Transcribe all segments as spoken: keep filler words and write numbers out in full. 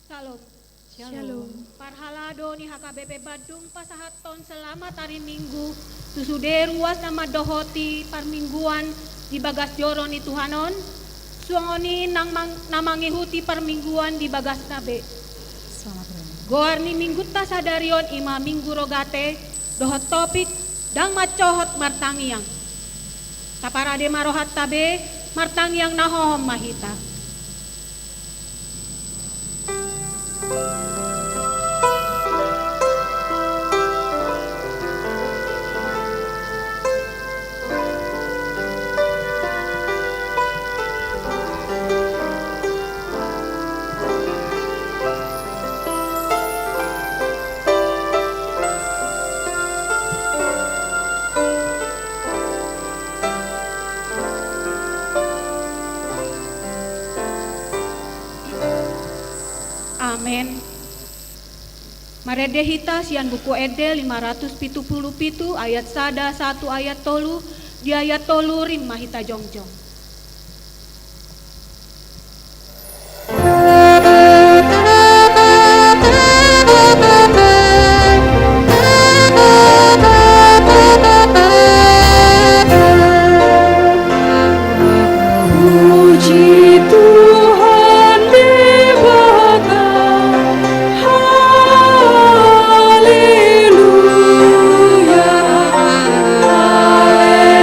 Shalom. Shalom. Parhalado ni H K B P Bandung pasahathon selamat ari Minggu tu sude ruas na mandohoti parmingguan di bagas joro ni Tuhan on, suang on i nang mang-, na mangihuti parmingguan di bagasna be. Selamat hari Minggu. Goar ni Minggunta sadari on i ma Minggu Rogate, dohot topik, ndang mansohot martangiang. Taparade ma rohanta be, martangiang na hohom ma hita. Amen. Marende hita sian Buku Ende lima ratus pitu pulu pitu, ayat sada sahat tu ayat tolu. Di ayat tolu rim ma hita jongjong. Puji Tuhan Debata. Haleluya. Haleluya.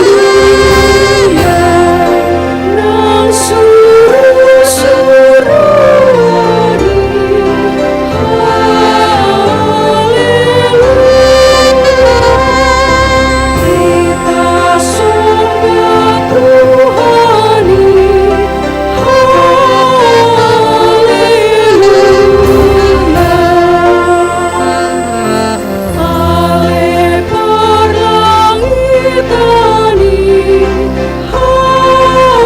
Haleluya. Nang suru-suru ni. Haleluya. Hita somba Tuhan i. Haleluya. Ale parlangitan i. Haleluya.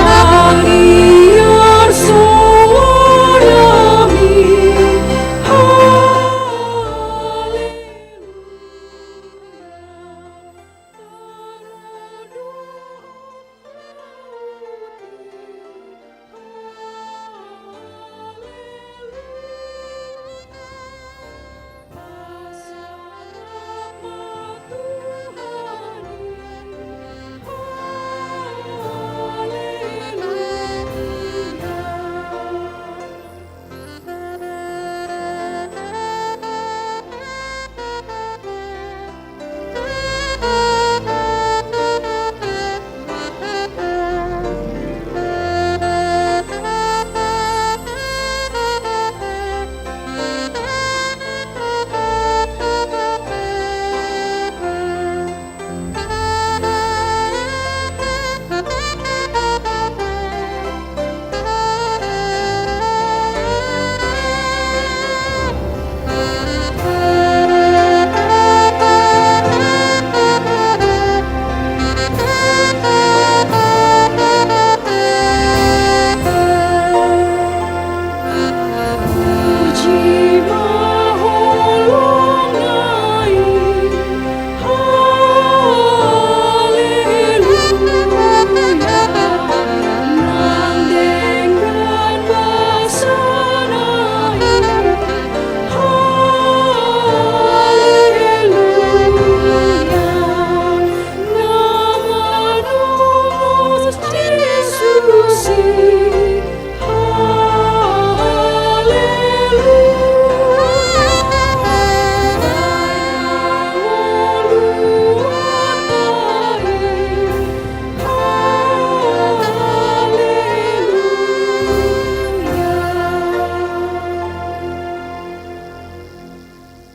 Tangiang soara ni. Haleluya.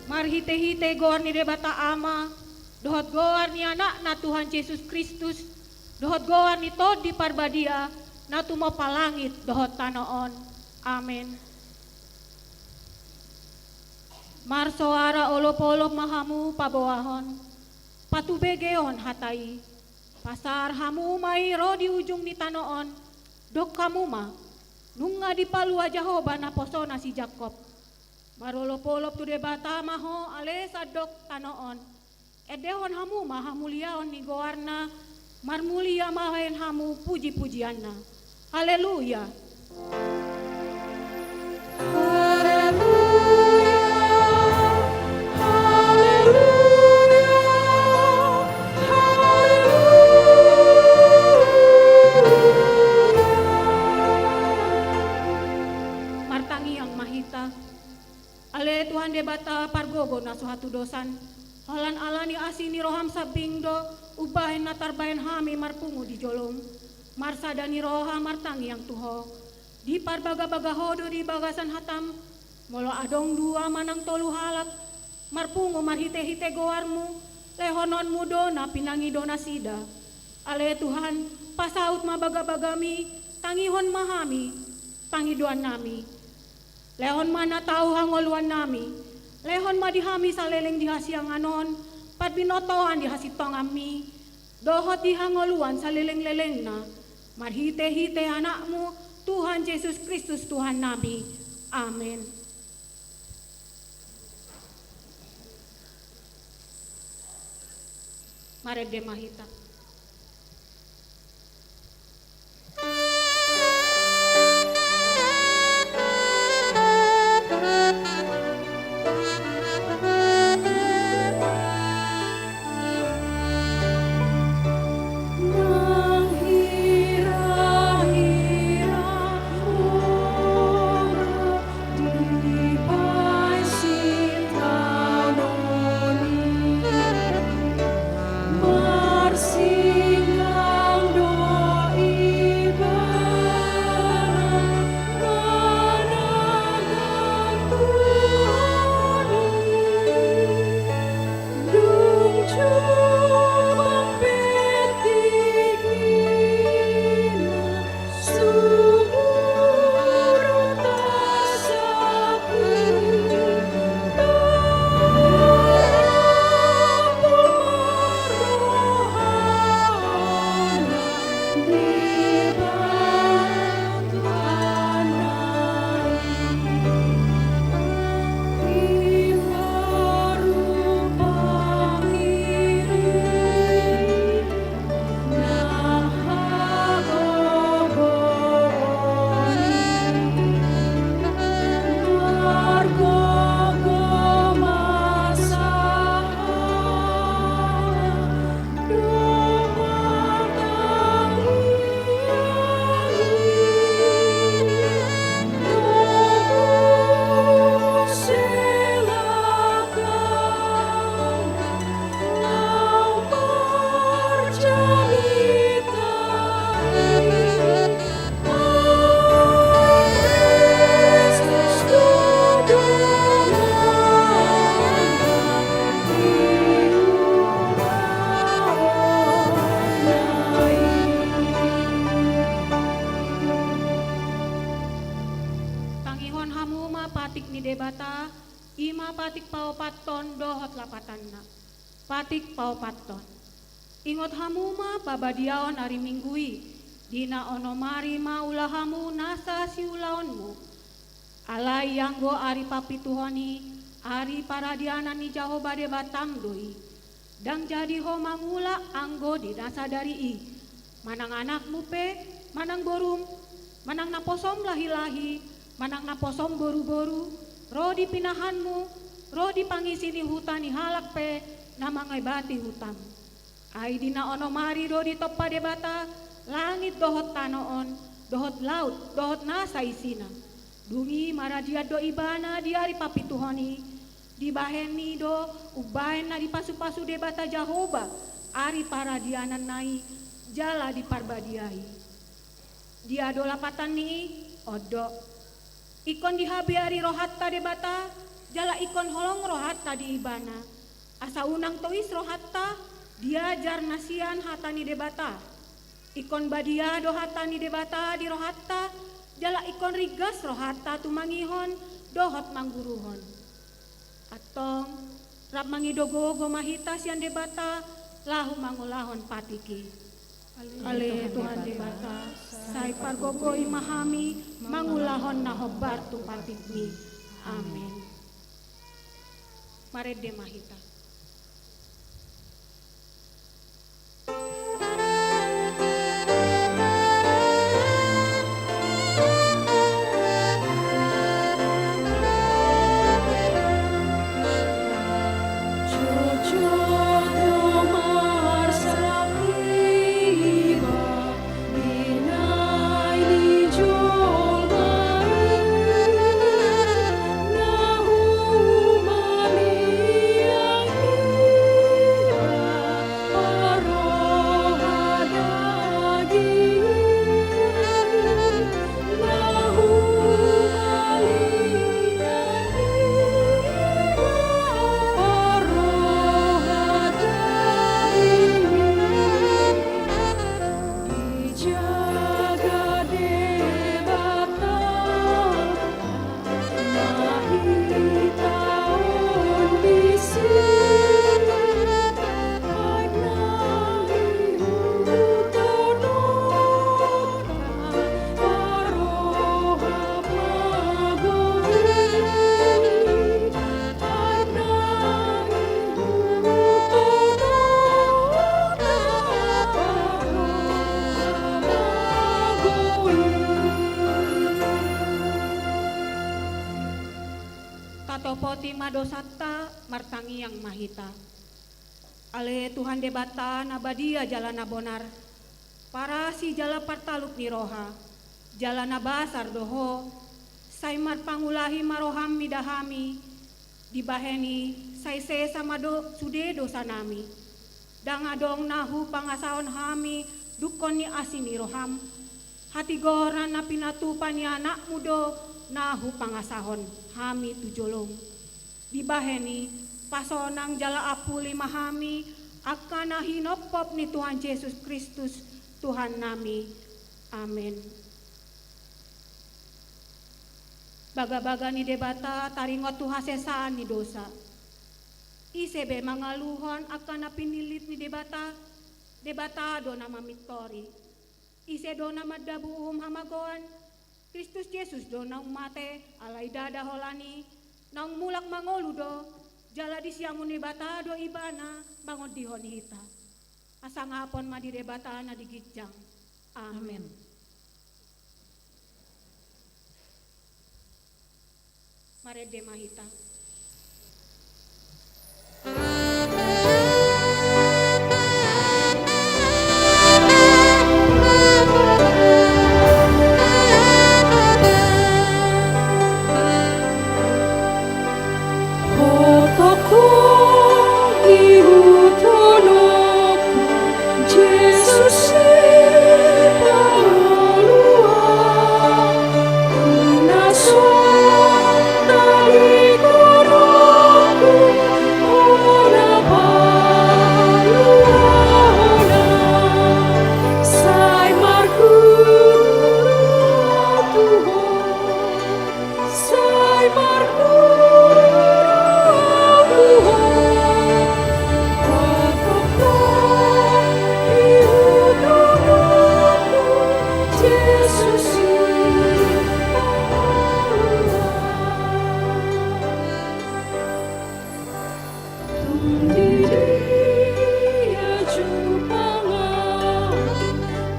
Marhitehite goar ni Debata Ama, dohot goar ni Anakna Tuhan Jesus Kristus, dohot goar ni Tondi Parbadia, na tumompa langit dohot tano on. Amen. Marsoara olopolop ma hamu paboahon, patubegeon hata i, pasaor hamu ma i ro di ujung ni tano on, dok hamu ma, nunga dipalua Jahowa naposona si Jakkob. Marolopolop tu Debata ma ho ale sandok tano on. Endehon hamu ma hamuliaon ni goarna, marmulia ma bahen hamu pujipujianna. Haleluya. Haleluya, haleluya, haleluya. Martangiang ma hita. Ale Tuhan Debata pargogo na so hatudosan, holan ala ni asi ni roham sambing do umbahen na tarbahen hami marpungu di jolom. Marsada ni roha martangiang tu Ho. Diparbagabaga Ho do di bagasan hatam, molo adong dua manang tolu halak marpungu marhitehite goarmu, lehononmu do na pinangido nasida. Ale Tuhan, pasaut ma bagabagami, tangihon ma hami pangidoannami. Lehon ma na tau hangoluannami, lehon ma di hami saleleng di hasiangan on parbinotoan di hasintonganmi, dohot di hangoluan salelenglelengna, marhitehite Anakmu, Tuhan Jesus Kristus Tuhannami. Amen. Marende ma hita. Tangihon hamu ma patik ni Debata, i ma patik paopathon dohot lapatanna. Patik paopathon. Ingot hamu ma pabadiaon ari Minggu i, di na onom ari ma ula hamu nasa siulaonmu. Alai anggo ari papituhon i, ari paradianan ni Jahowa Debatam do i. Ndang jadi ho mangula anggo di na sadari i. Manang anakmu pe, manang borum, manang naposom lahilahi, manang naposom boruboru, ro di pinahanmu, ro di pangisi ni huta ni halak pe na mangebati hutam. Ai di na onom ari do ditompa Debata langit dohot tano on, dohot laut, dohot nasa isina. Dung i maradian do Ibana di ari papituhon i, dibahen i do umbahen na dipasupasu Debata Jahowa ari paradiananna i, jala diparbadiai. Dia do lapatan ni i? On do. Ingkon dihabiari rohanta Debata, jala ingkon holong rohanta di Ibana. Asa unang tois rohanta, diajar na sian hata ni Debata. Ingkon badia do hata ni Debata di rohanta, jala ingkon ringgas rohanta tumangihon dohot mangguruhon. Antong, rap mangido gogo ma hita sian Debata, laho mangulahon patik i. Ale Tuhan Debata, sai pargogoi ma hami mangulahon na hombar tu patikmi. Amen. Marende ma hita. Tatopoti ma dosanta, martangiang ma hita. Ale Tuhan Debata na badia jala na bonar, parasi jala partalup ni roha, jala na basar do Ho, sai marpangulahi ma roham mida hami, dibahen i sai sesa ma do sude dosanami. Ndang adong na hupangasahon hami dungkon ni asi ni roham. Hatigoran na pinatupa ni anakmu do na hupangasahon hami tu jolom. Dibahen i, pasonang jala ampuli ma hami, angka na hinophop ni Tuhan Jesus Kristus, Tuhannami. Amen. Bagabaga ni Debata taringot tu hasesaan ni dosa. Ise be mangaluhon angka na pinillit ni Debata, Debata do na mamintori. Ise do na mandabu uhum hamagoan? Kristus Jesus do naung mate, alai ndada holan i, naung mulak mangolu do, jala di siamun ni Debata do ibana mangondihon hita. Hasangapon ma di Debata na di ginjang. Amen. Amen. Marende ma hita. Ho tongtong ihuthononku, Jesus Sipangolu ahu, tu na so tadingkononku, Ho na paluahon ahu, sai marguru ahu tu Ho. Sai marguru ahu tu Ho, ho tongtong ihuthononku, Jesus Sipangolu ahu. Tung di dia jumpang ahu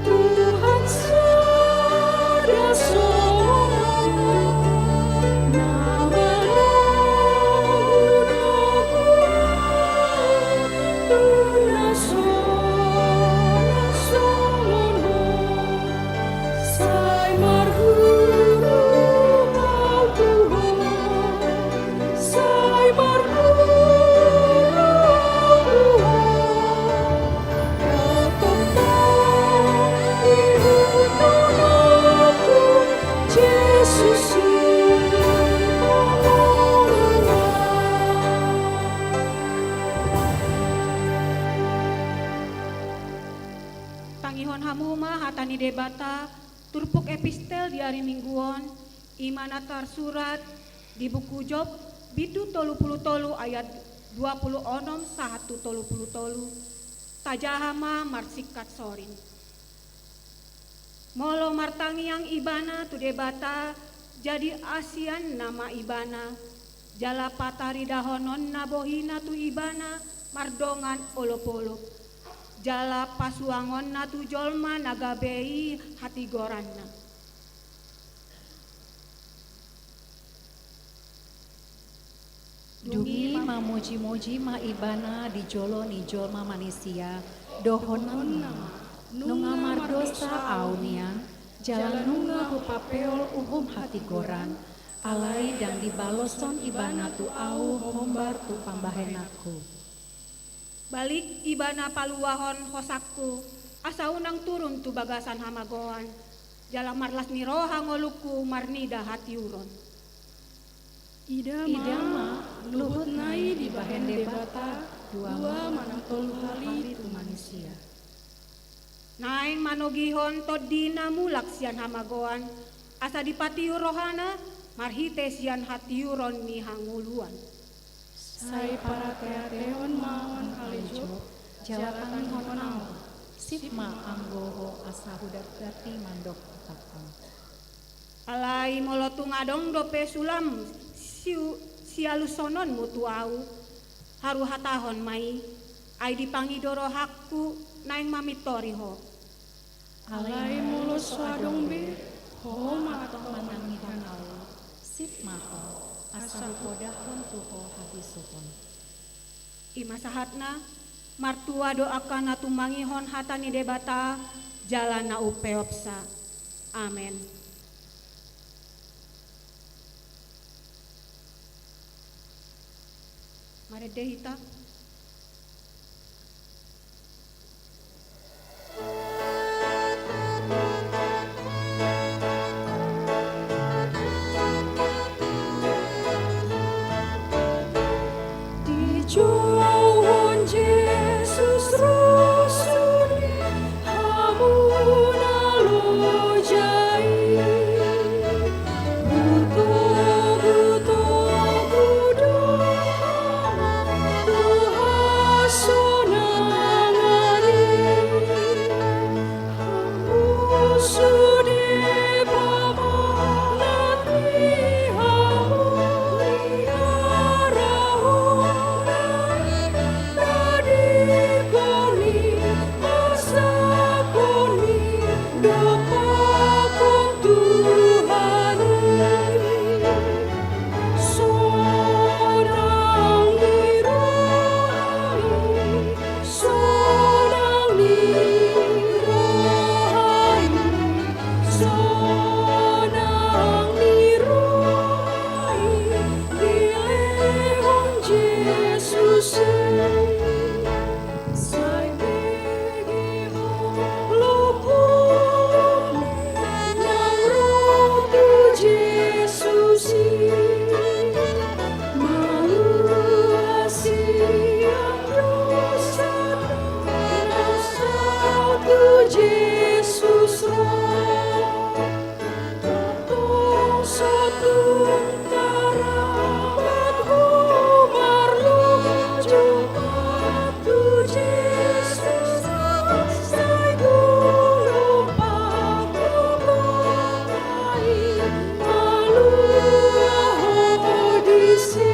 Tuhan sada songon Ho, na manonggun ahu tu na so, na songon Ho. Sai marguru ahu tu Ho, sai marguru ahu tu Ho, ho tongtong ihuthononku, Jesus Sipangolu ahu. Tangihon hamu ma hata ni Debata, turpuk epistel di ari Minggu on, i ma na tarsurat di buku Job, bindu tolu pulu tolu ayat dua pulu onom sahat tu tolu pulu tolu. Tajaha ma marsingkat sorin. Molo martangiang ibana tu Debata, jadi asianna ma ibana, Jala pataridahononna bohina tu ibana mardongan olopolop, jala pasuangonna tu jolma na gabe i hatigoranna. Dung i mamojimoji ma ibana di jolo ni jolma manisia, dohononna ma: Nunga mardosa ahu nian, jala nunga hupapeol uhum hatigoran, alai ndang dibaloshon ibana tu ahu hombar tu pambahenanku. Balik ibana paluahon hosangku, asa unang turun tu bagasan hamagoan, jala marlas ni roha ngolungku marnida hatiuron. Ida ma, luhutna i dibahen Debata dua manang tolu hali tu manisia. Naeng manogihon tondina mulak sian hamagoan, asa dipatiur rohana marhite sian hatiuron ni hangoluan. Sai parateatehon ma on ale Job, jala tangihon ahu, sip ma anggo ho asa hudatdati mandok hatangkon. Alai molo tung adong dope sulam siu-, sialushononmu tu ahu, haru hatahon ma i, ai dipangido rohangku naeng mamintori ho. Alai molo so adong be, ho ma tong manangihon ahu, sip ma ho, asa hupodahon tu ho habisuhon. I ma sahatna, martua do angka na tumangihon hata ni Debata, jala na umpeopsa. Amen. Marende hita. Dijouhon Jesus ro sude hamu na loja i. Hutogutogu do hamu tu hasonangan i. Hamu sude pamanat ni hamu ni harahona, na dingkon i, pasakon i, dompakkon Tuhan i. Sonang ni roha i, sonang ni roha i, sonang ni roha i, dilehon Jesus i. Sai bege ho lombu nang ro tu Jesus i. Malua sian dosa nang saut tu Jesus ro. Tongtong so tung tarlambat ho marloja tu Jesus, sai dung dompak ho i, malua ho disi.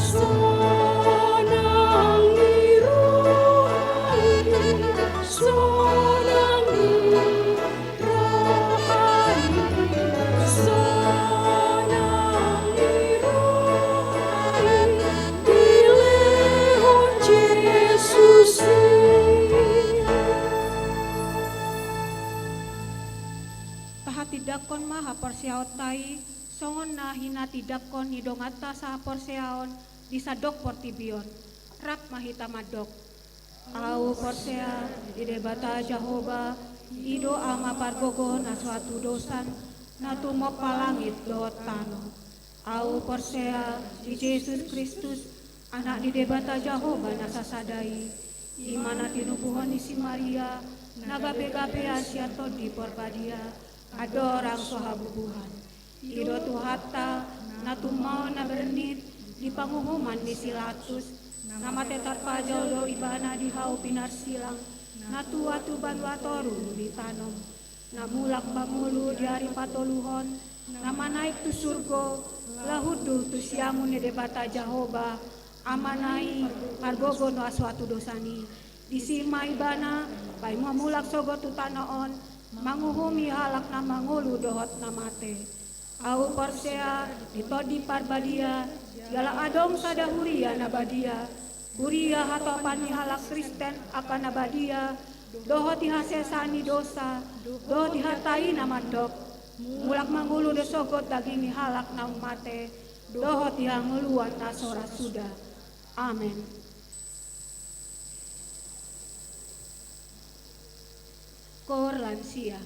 Sonang ni roha i, sonang ni roha i, sonang ni roha i, dilehon Jesus i. Tahatindangkon ma haporseaonta i, songon na hinatindangkon ni donganta sahaporseaon di sandok portibi on. Rap ma hita mandok. Ahu porsea di Debata Jahowa, i do Ama pargogo na so hatudosan, na tumompa langit dohot tano. Ahu porsea di Jesus Kristus, Anak ni Debata Jahowa na sasada i, i ma na tinubuhon ni si Maria, na gabegabean sian Tondi Porbadia, andorang so habubuhan. I do Tuhanta, na tumaon na bernit di panguhuman ni si Latus, na mate tarpajal do ibana di hau pinarsilang, na tua tu banua toru di tano, na mulak mangolu di ari patoluhon, na manaek tu surgo, Laho hundul tu siamun ni Debata Jahowa, Amana i, margogo na so tudosan i. Disi ma ibana, paima mulak sogot tu tano on, manguhumi halak na mangolu dohot na mate. Ahu porsea di Tondi Parbadia, jala adong sada huria na badia, huria hatopan ni halak Kristen angka na badia, dohot di hasesaan ni dosa, dohot di hata i na mandok: Mulak mangolu do sogot daging ni halak naung mate, dohot di hangoluan na so ra suda. Amen. Koor lansia.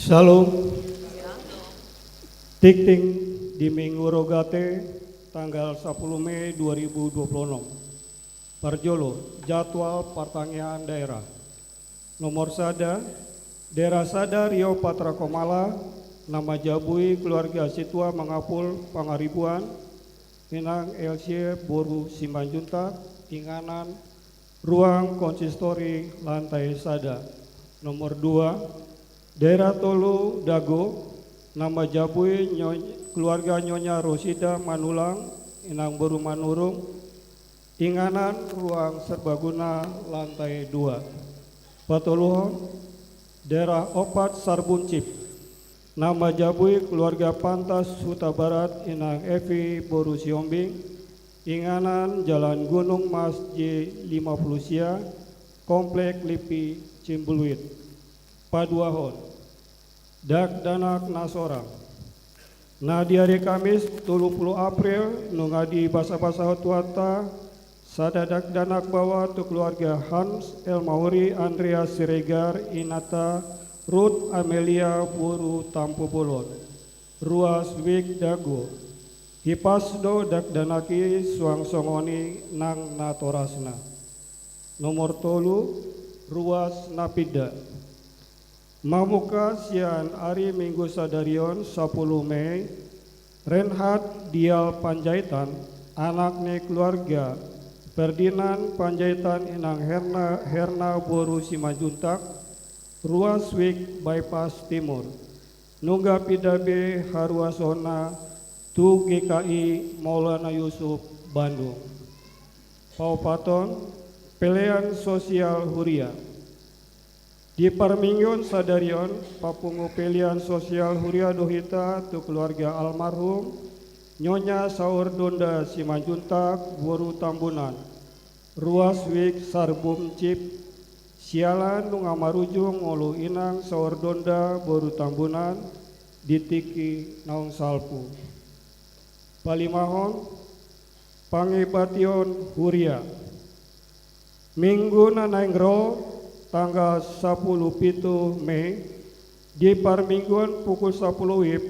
Syalom. Tingting di Minggu Rogate, tanggal sapuluh Mei dua ribu dua puluh enam. Parjolo, jadwal partangiangan daerah. Nomor sada, Daerah Sada Riau Patra Komala, na manjabui keluarga Situa Mangapul Pangaribuan, Inang Elsie boru Simanjuntak, inganan ruang konsistori lantai sada. Nomor dua, Daerah Tolu Dago, na manjabui nyo-, keluarga Nyonya Rosida Manulang, Inang boru Manurung, inganan ruang serbaguna lantai dua. Patoluhon, Daerah Opat Sarbuncip, na manjabui keluarga Pantas Hutabarat Inang Evi boru Siombing, inganan Jalan Gunung Mas J lima puluh sia, Komplek Lipi Cimbuluit. Paduahon, dakdanak na sorang. Na di ari Kamis tolu pulu April, nunga dibasabasahon Tuhanta sada dakdanak baoa tu keluarga Hans Elmauri Andreas Siregar, inanta Ruth Amelia boru Tampubolon, ruas Wijk Dago. Hipas do dakdanak i suang songon i nang natorasna. Nomor tolu, ruas Napinda. Mamungka sian ari Minggu sadari on, sapuluh Mei, Renhat Dial Panjaitan, anak ni keluarga Ferdinand Panjaitan Inang Herna, Herna boru Simanjuntak, ruas Wijk Bypass Timur, nunga pinda be haruasonna tu G K I Maulana Yusuf Bandung. Paopathon, pelean sosial huria. Di parmingguon sadari on, papungu pelean sosial huria do hita tu keluarga almarhum Nyonya Saur Donda Simanjuntak boru Tambunan, ruas Wijk Sarbuncip, siala nunga marujung ngolu Inang Saur Donda boru Tambunan di tingki naung salpu. Palimahon, pangebation huria. Minggu na naeng ro, tanggal sapuluh pitu Mei, di parmingguon pukul sapuluh wib,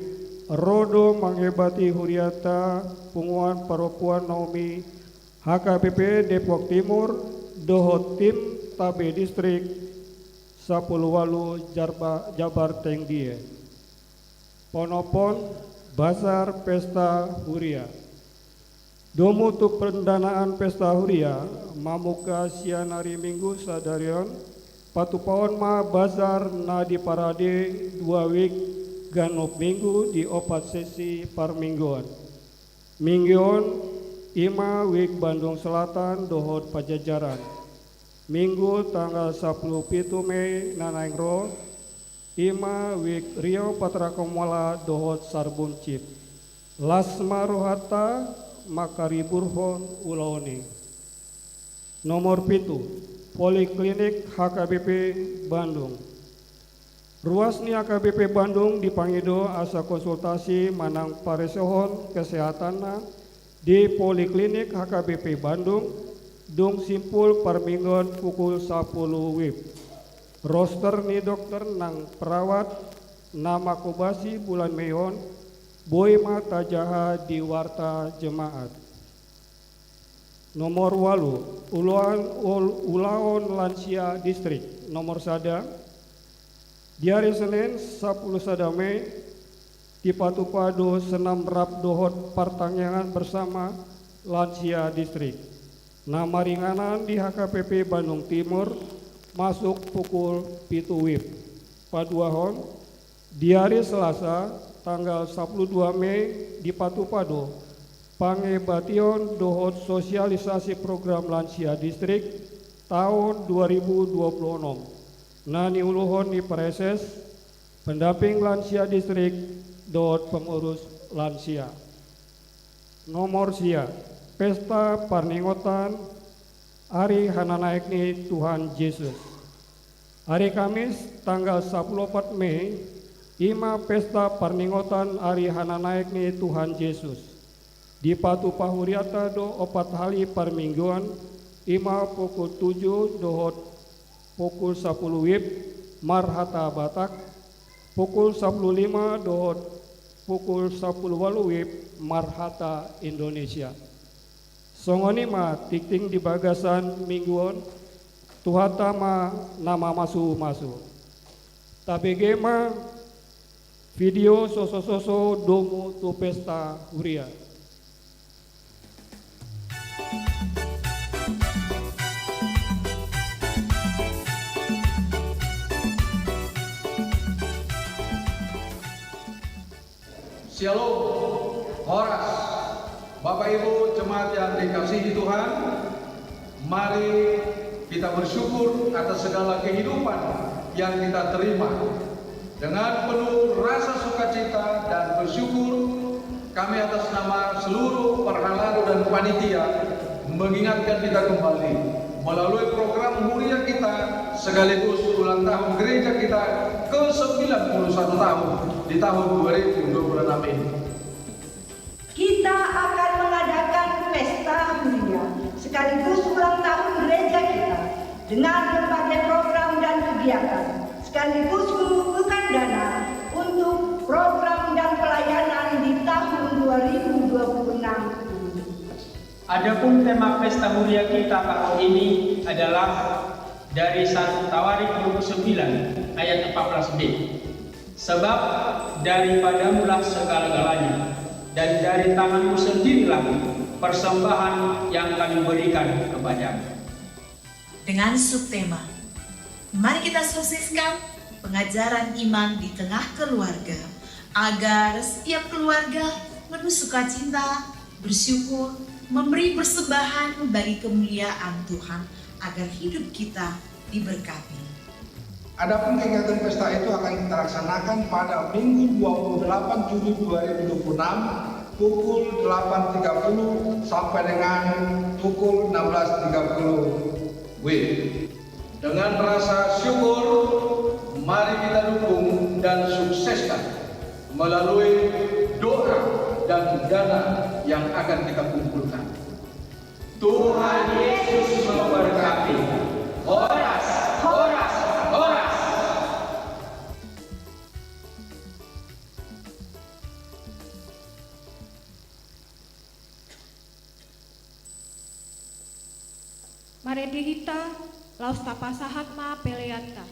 ro do mangebati hurianta Punguan Parompuan Naomi H K B P Depok Timur dohot tim Tabe Distrik sapuluh ualu Jarba-, Jabar Tengdie. Paonomhon, bazar pesta huria. Domu tu pendanaan pesta huria, mamungka sian ari Minggu sadari on, patupaon ma bazar na diparade dua wik ganup minggu di opat sesi parmingguon. Minggu on, i ma wik Bandung Selatan dohot Pajajaran. Minggu tanggal sapuluh pitu Mei na naeng ro, i ma wik Riau Patra Komala dohot Sarbuncip. Las ma rohanta manghariburhon ulaon i. Nomor pitu, Poliklinik H K B P Bandung. Ruas ni H K B P Bandung dipangido asa konsultasi manang paresehon kesehatanna di Poliklinik H K B P Bandung, dung simpul parmingguon pukul sapuluh wib. Roster ni dokter nang perawat na manghobasi bulan Mei on, boi ma tajaha di warta jemaat. Nomor ualu, ulaon, ul-, ulaon lansia distrik. Nomor sada, di ari Senen sapuluh sada Mei, dipatupa do senam rap dohot partangiangan bersama lansia distrik, na maringanan di H K B P Bandung Timur, masuk pukul pitu wib. Paduahon, di ari Selasa, tanggal sapuluh dua Mei, dipatupa do pangebation dohot sosialisasi program lansia distrik taon dua ribu dua puluh enam, na niuluhon ni Praeses, pendamping lansia distrik, dohot pengurus lansia. Nomor sia, pesta parningotan Ari Hananaek ni Tuhan Jesus. Ari Kamis, tanggal sapuluh opat Mei, i ma pesta parningotan Ari Hananaek ni Tuhan Jesus. Dipatupa hurianta do opat hali parmingguon, i ma pukul tujuh dohot pukul sapuluh wib marhata Batak, pukul sapuluh lima dohot pukul sampulu ualu WIB marhata Indonesia. Songon i ma tingting di bagasan minggu on, Tuhanta ma na mamasumasu. Tabege ma video sosososo domu tu pesta huria. Syalom, horas. Bapak Ibu jemaat yang dikasihi Tuhan, mari kita bersyukur atas segala kehidupan yang kita terima. Dengan penuh rasa sukacita dan bersyukur, kami atas nama seluruh parhalado dan panitia mengingatkan kita kembali melalui program huria kita sekaligus ulang tahun gereja kita ke sembilan puluh satu tahun di tahun dua ribu dua puluh enam ini. Kita akan mengadakan pesta huria sekaligus ulang tahun gereja kita dengan berbagai program dan kegiatan, sekaligus mengumpulkan dana untuk program dan pelayanan di tahun dua ribu dua puluh enam ini. Adapun tema pesta huria kita tahun ini adalah dari satu Tawarikh dua puluh sembilan ayat empat belas B. Sebab daripadamulah segala-galanya, dan dari tanganmu sendirilah persembahan yang kami berikan kepadamu. Dengan subtema, mari kita sukseskan pengajaran iman di tengah keluarga, agar setiap keluarga penuh sukacita, bersyukur, memberi persembahan bagi kemuliaan Tuhan, agar hidup kita diberkati. Adapun kegiatan pesta itu akan kita laksanakan pada Minggu dua puluh delapan Juli dua ribu dua puluh enam, pukul delapan tiga puluh sampai dengan pukul enam belas tiga puluh W I B. Dengan rasa syukur, mari kita dukung dan sukseskan melalui doa dan dana yang akan kita kumpulkan. Tuhan Yesus memberkati. Horas, horas, horas. Marende hita, laos tapasahat ma peleanta.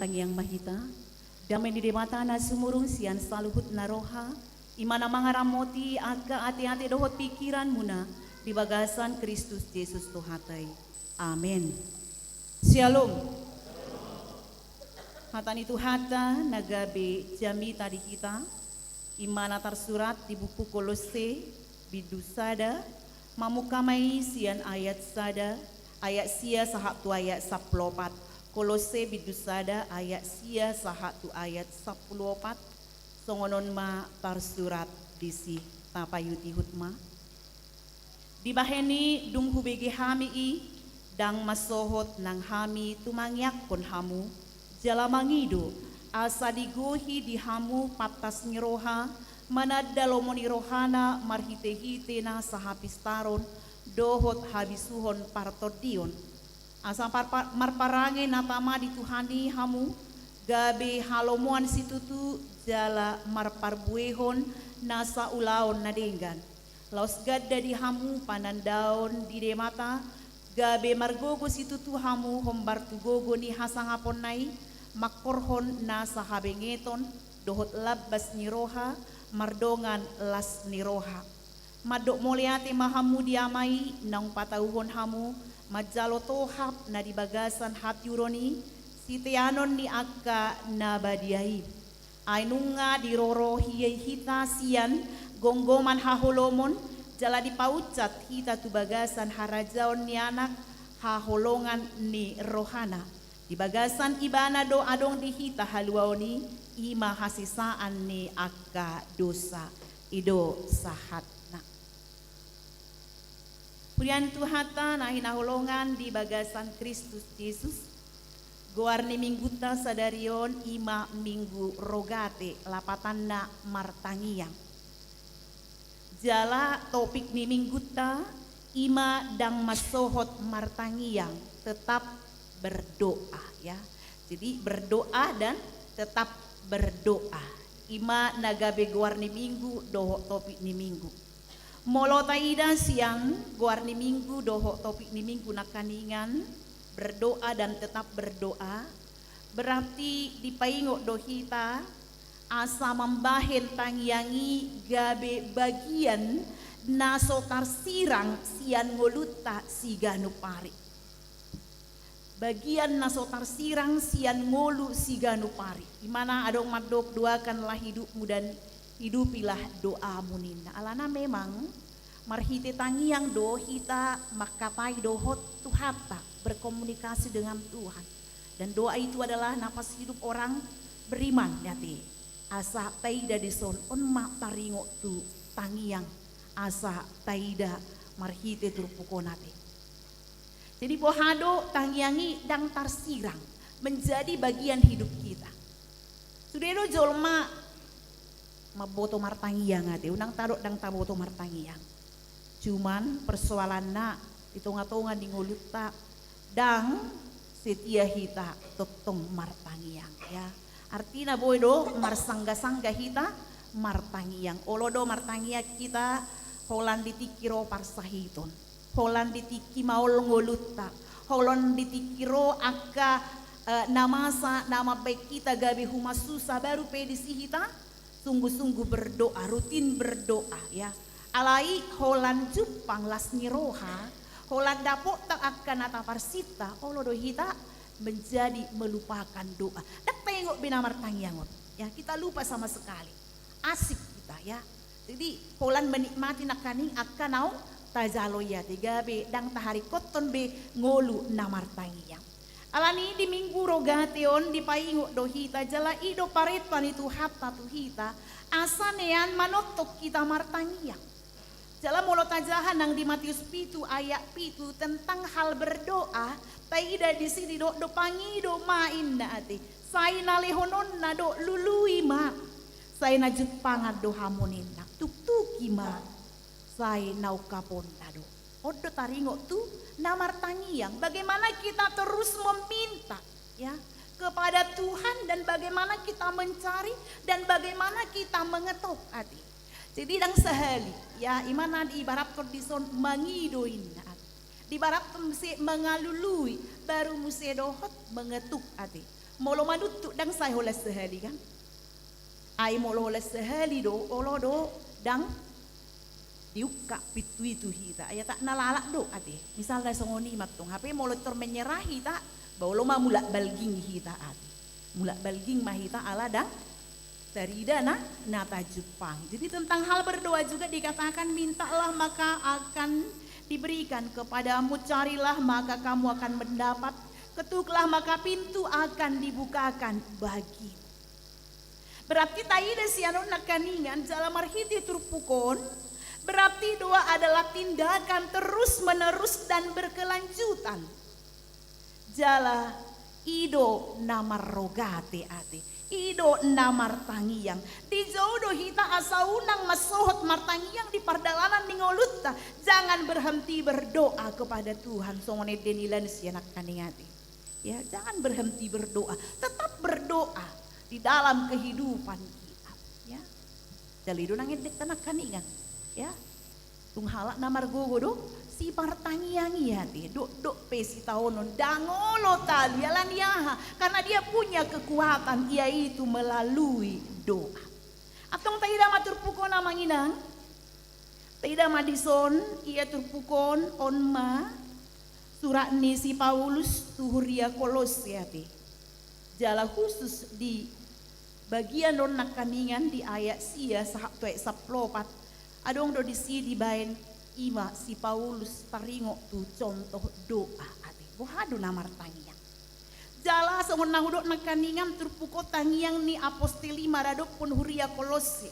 Tangiang ma hita. Dame ni Debata na sumurung sian saluhut na roha, i ma na mangaramoti angka ateate dohot pingkiranmuna di bagasan Kristus Jesus Tuhanta i. Amen. Syalom. Hata ni Tuhanta na gabe jamita di hita, i ma na tarsurat di buku Kolosse, bindu sada, mamungka ma i sian ayat sada, ayat sia sahat tu ayat sampulu opat. Kolosse bindu sada ayat sia sahat tu ayat sampulu opat, songon on ma tarsurat disi, tapaihutihut ma. Dibahen i dung hubege hami i, ndang mansohot nang hami tumangiangkon hamu, jala mangido, asa digohi di hamu pantas ni roha, mananda lomo ni rohana marhitehite nasa hapistaron dohot habisuhon partondion. Asa parpa-, marparange na tama di Tuhan i hamu, gabe halomoan situtu jala marparbuehon nasa ulaon na denggan. Laos ganda di hamu panandaon di Debata, gabe margogo situtu hamu hombar tu gogo ni hasangaponna i, mangkorhon nasa habengeton dohot lambas ni roha mardongan las ni roha. Mandok mauliate ma hamu di Ama i naung patauhon hamu manjalo tohap na di bagasan hatiuron i, siteanon ni angka na badia i. Ai nunga diroro hita sian gomgoman haholomon, jala dipaunsat hita tu bagasan harajaon ni Anak haholongan ni rohana. Di bagasan Ibana do adong di hita haluaon i, i ma hasesaan ni angka dosa. I do sahatna. Huria ni Tuhanta na hinaholongan di bagasan Kristus Jesus, goar ni minggunta sadari on i ma Minggu Rogate, lapatanna martangiang. Jala topik ni minggunta i ma ndang mansohot martangiang, tetap berdoa, ya. Jadi berdoa dan tetap berdoa. I ma na gabe goar ni minggu dohot topik ni minggu. Molo taida sian goar ni minggu dohot topik ni minggu nangkaningan, berdoa dan tetap berdoa, berarti dipaingot do hita asa mambahen tangiang i gabe bagian na so tarsirang sian ngolunta siganup ari. Bagian na so tarsirang sian ngolu siganup ari. I ma na adong mandok, doakanlah hidupmu dan hidupilah doamu ninna. Alana memang marhite tangiang do hita mangkatai dohot Tuhanta, berkomunikasi dengan Tuhan. Dan doa itu adalah napas hidup orang beriman, ya te. Asa taida dison, on ma taringot tu tangiang, asa taida marhite turpuk on, ate. Jadi boha do tangiang i ndang tarsirang menjadi bagian hidup kita. Sude do jolma mamboto martangiang, ate, unang tadok ndang taboto martangiang. Cuman persoalanna di tongatonga ni ngolunta ndang setia hita tongtong martangiang, ya. Artina boi do marsanggasangga hita martangiang. Olo do martangiang hita holan di tingki ro parsahiton, holan di tingki maol ngolunta, holan di tingki ro angka, eh, na masa na mambahen hita gabe humasusa, baru pe disi hita sungguh-sungguh berdoa, rutin berdoa, ya. Alai holan jumpang las ni roha, holan dapotta angka na taparsinta, olo do hita menjadi melupakan doa. Ndang taingot be na martangiang on. Ya, kita lupa sama sekali. Asik kita, ya. Jadi holan menikmati nangkaning angka naung tajalo i, ate, gabe ndang taharingkothon be ngolu na martangiang. Alani i di Minggu Rogate on dipaingot do hita, jala i do parenta ni Tuhanta tu hita, asa nean manongtong hita martangiang. Jala molo tajaha nang di Matius pitu ayat pitu tentang hal berdoa, taida disi didok do, pangido ma inna, ate, sai na lehononna do, lului ma, sai na jumpangan do hamu ninna, tuktuki ma, sai na ungkaponna do. On do taringot tu na martangiang, bagaimana kita terus meminta, ya, kepada Tuhan, dan bagaimana kita mencari, dan bagaimana kita mengetuk, ate. Jadi ndang sahali, ya, i ma na diibarathon dison mangido inna, ate. Diibarathon muse mangalului, baru muse dohot mengetuk, ate. Molo manuntut ndang sai holan sahali kan. Ai molo holan sahali do, olo do, ndang diungkap pintu i tu hita. Ai tak na lalap do ate. Misalna songon i ma tong. Hape molo tor menyerah hita, ba olo ma mulak balging hita ate. Mulak balging ma hita ala ndang tarida na, na tajumpangi. Jadi tentang hal berdoa juga dikatakan, "Mintalah maka akan diberikan kepadamu, carilah maka kamu akan mendapat, ketuklah maka pintu akan dibukakan bagimu." Berarti taida sian on nangkaningan jala marhite turpuk on, berarti doa adalah tindakan terus menerus dan berkelanjutan. Jala i do na marrogate ate, i do na martangiang. Dijou do hita asa unang mansohot martangiang di pardalanan ni ngolunta. Jangan berhenti berdoa kepada Tuhan, songon ende nilana sian nangkaning ate. Ya, jangan berhenti berdoa, tetap berdoa di dalam kehidupan kita. Ya. Jala i do nang endenta nangkaningan. Ya. Tung halak na margogo do sipartangiang i ate, dokdok pe sitaonon, ndang olo talu, ala ni aha? Karena dia punya kekuatan, yaitu melalui doa. Antong taida ma turpuk on amang inang. Taida ma dison, ia turpuk on, on ma surat ni si Paulus tu huria Kolosse ate. Jala khusus di bagian on nangkaningan di ayat sia sahat tu ayat sampulu opat, adong do disi dibaen i ma si Paulus taringot tu contoh doa ate. Boha do na martangiang. Jala songon na hudok nangkaningan turpuk on tangiang ni apostel i maradophon huria Kolosse.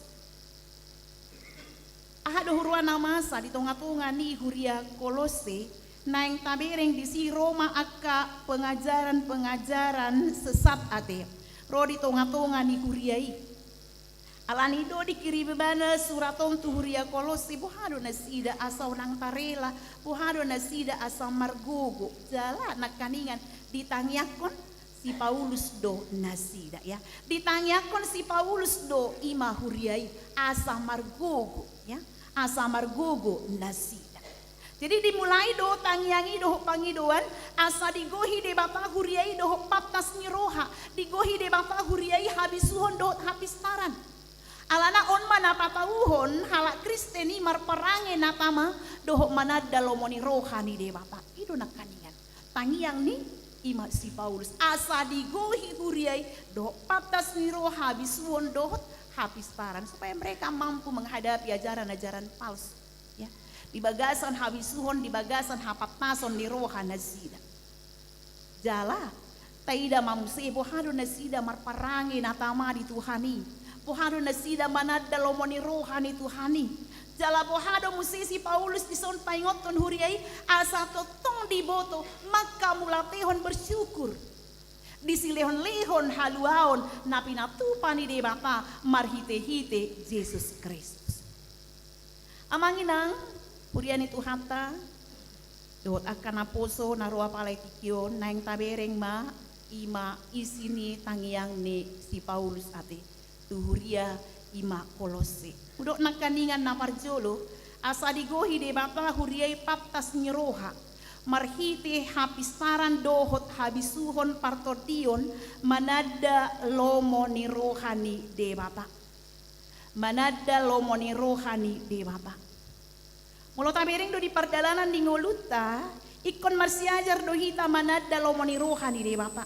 Aha do huroa na masa di tonga-tonga ni huria Kolosse, naeng tabereng disi ro ma angka pengajaran-pengajaran sesat ate, ro di tonga-tonga ni huria i. Ala ni do dikirim ibana surat on tu huria Kolosse, boha do nasida asa unang tarela, boha do nasida asa margogo, jala nangkaningan ditangiangkon si Paulus do nasida, ya. Ditangiangkon si Paulus do i ma huria i asa margogo, ya. Asa margogo nasida. Jadi dimulai do tangiang i dohot pangidoan asa digohi Debata huria i dohot pantas ni roha, digohi Debata huria i habisuhon dohot hapistaran. Alana on ma na patauhon halak Kristen i marparange na tama dohot mananda lomo ni roha ni Debata. I do nangkaningan tangiang ni i ma si Paulus asa digohi huria i dohot pantas ni roha, habisuhon dohot hapistaran, supaya mereka mampu menghadapi ajaran-ajaran palsu, ya, di bagasan habisuhon, di bagasan hapantason ni roha nasida. Jala taida ma muse boha do nasida marparange na tama di Tuhan i, boha do nasida mananda lomo ni roha ni Tuhan i. Jala boha do muse si Paulus dison paingothon huria i asa tongtong diboto manghamauliatehon, bersyukur di silehon-lehon haluaon na pinatupa ni Debata marhite-hite Jesus Kristus. Amang inang huria ni Tuhanta dohot angka naposo na ro apala i tingki on, naeng tabereng ma i ma isi ni tangiang ni si Paulus ate tu huria i ma Kolosse. Hudok nangkaningan na parjolo, asa digohi Debata huria i pantas ni roha marhite hapistaran dohot habisuhon partondion mananda lomo ni roha ni Debata. Mananda lomo ni roha ni Debata. Molo tabereng do di pardalanan ni ngolunta, ingkon marsiajar do hita mananda lomo ni roha ni Debata.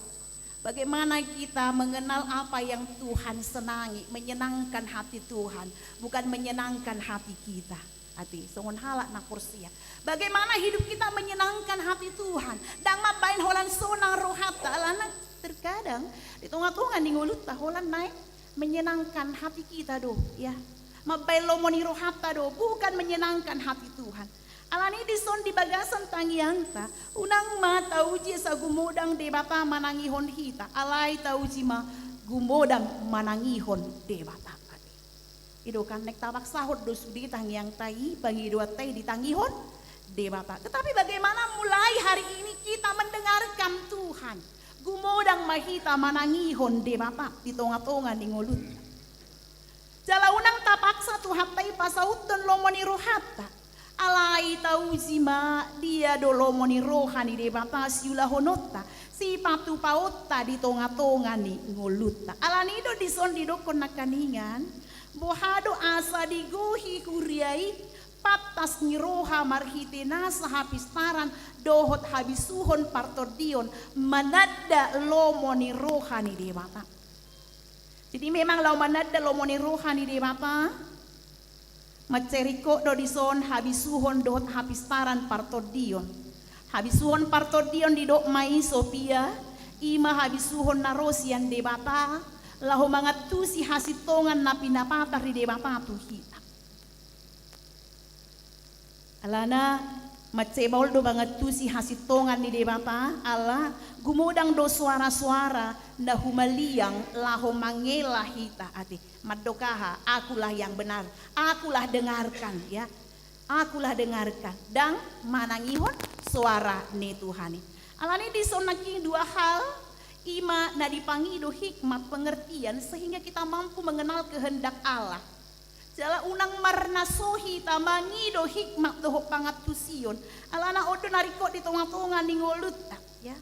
Bagaimana kita mengenal apa yang Tuhan senangi, menyenangkan hati Tuhan, bukan menyenangkan hati kita. Ate, songon halak na porsea, bagaimana hidup kita menyenangkan hati Tuhan? Ndang mambaen holan sonang rohanta, alana terkadang di tonga-tonga ni ngolunta holan naeng menyenangkan hati kita do, ya. Mambaen lomo ni rohanta do, bukan menyenangkan hati Tuhan. Alani dison di bagasan tangiangta, unang ma tauji asa gumodang Debata manangihon hita, alai tauji ma gumodang manangihon Debata. I do kan, naeng tapaksahon do sude tangiangta i, pangidoanta i ditangihon Debata. Tetapi bagaimana mulai hari ini kita mendengarkan Tuhan? Gumodang ma hita manangihon Debata di tonga-tonga ni ngolunta. Jala unang tapaksa Tuhanta i pasauthon lomo ni rohanta. Alai Tauji ma dia do lomo ni roha ni Debata siulahononta, sipatupaonta di tongatonga ni ngolunta. Alani do dison didokkon nangkaningan, boha do asa digohi huria i pantas ni roha marhite nasa hapistaran dohot habisuhon partondion mananda lomo ni roha ni Debata. Jadi memang laho mananda lomo ni roha ni Debata, mansai ringkot do dison habisuhon dohot hapistaran partondion. Habisuhon partondion didok ma i Sophia, i ma habisuhon na ro sian Debata, laho mangantusi hasintongan na pinapatar ni Debata tu hita. Alana mansai maol do mangantusi hasintongan ni Debata, ala gumodang do soara-soara na humaliang laho mangela hita ate. Mandok aha, akulah yang benar, akulah dengarkan, ya. Akulah dengarkan, ndang manangihon soara ni Tuhan i. Alani dison nangkin dua hal, i ma na dipangido hikmat pengertian sehingga kita mampu mengenal kehendak Allah. Jala unang marnaso hita mangido hikmat dohot pangantusion, alana on do na ringkot di tongatonga ni ngolunta, ya.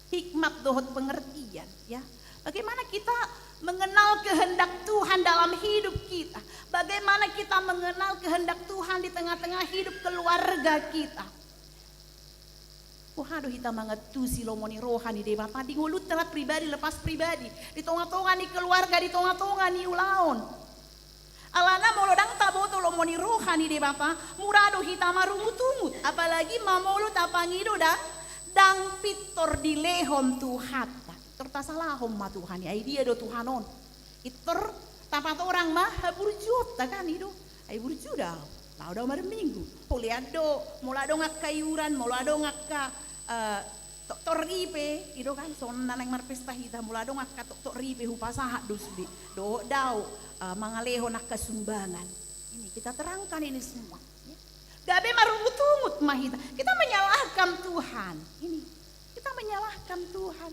Hikmat dohot pengertian, ya. Bagaimana kita mengenal kehendak Tuhan dalam hidup kita? Bagaimana kita mengenal kehendak Tuhan di tengah-tengah hidup keluarga kita? Boha do hita mangantusi lomo ni roha ni Debata di ngolunta pribadi lepas pribadi, di tongatonga ni keluarga, di tongatonga ni ulaon? Alana molo ndang taboto lomo ni roha ni Debata, mura do hita marungutungut, apalagi ma molo tapangido ndang, ndang pintor dilehon Tuhanta. Pintor tasalahon ma Tuhan i, ai dia do Tuhan on? Pintor tapatorang ma haburjuonta kan i do. Ai burju do au, laho do au marminggu. Hulean do, molo adong angka iuran, molo adong angka, eh, toktok ripe, i do kan, songon na naeng marpesta hita, molo adong angka toktok ripe hupasahat do sude. Dohot do au, eh, mangalehon angka sumbangan. Ini kita terangkan ini semua, ya. Gabe marungutungut ma hita. Kita menyalahkan Tuhan. Ini, kita menyalahkan Tuhan.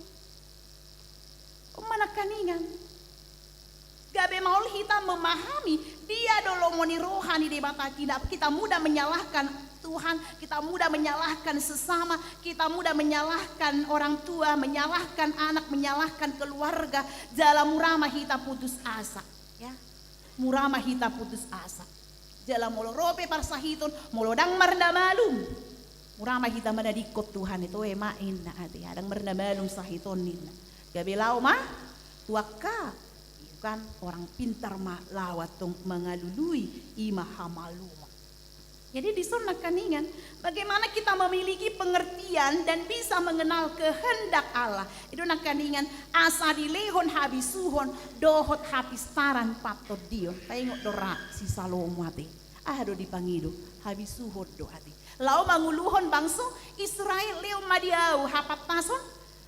On ma nangkaningan. Gabe maol hita memahami dia do lomo ni roha ni Debata. Kita, kita mudah menyalahkan Tuhan, kita mudah menyalahkan sesama, kita mudah menyalahkan orang tua, menyalahkan anak, menyalahkan keluarga. Jala mura ma hita putus asa, ya. Mura ma hita putus asa. Jala molo ro pe parsahiton, molo ndang marnamalum, mura ma hita manadingkon Tuhan i, toe ma inna ate, ndang marnamalum sahiton ninna. Gabe laho ma tu angka, i kan, orang pintar ma laho antong mangalului i ma hamaluman. Jadi dison nangkaningan, bagaimana kita memiliki pengertian dan bisa mengenal kehendak Allah. I do nangkaningan, asa dilehon habisuhon dohot hapistaran partondion. Taingot do ra si Salomo ate. Aha do dipangido? Habisuhon do ate. Laho manguluhon bangso Israel, lehon ma di au hapantason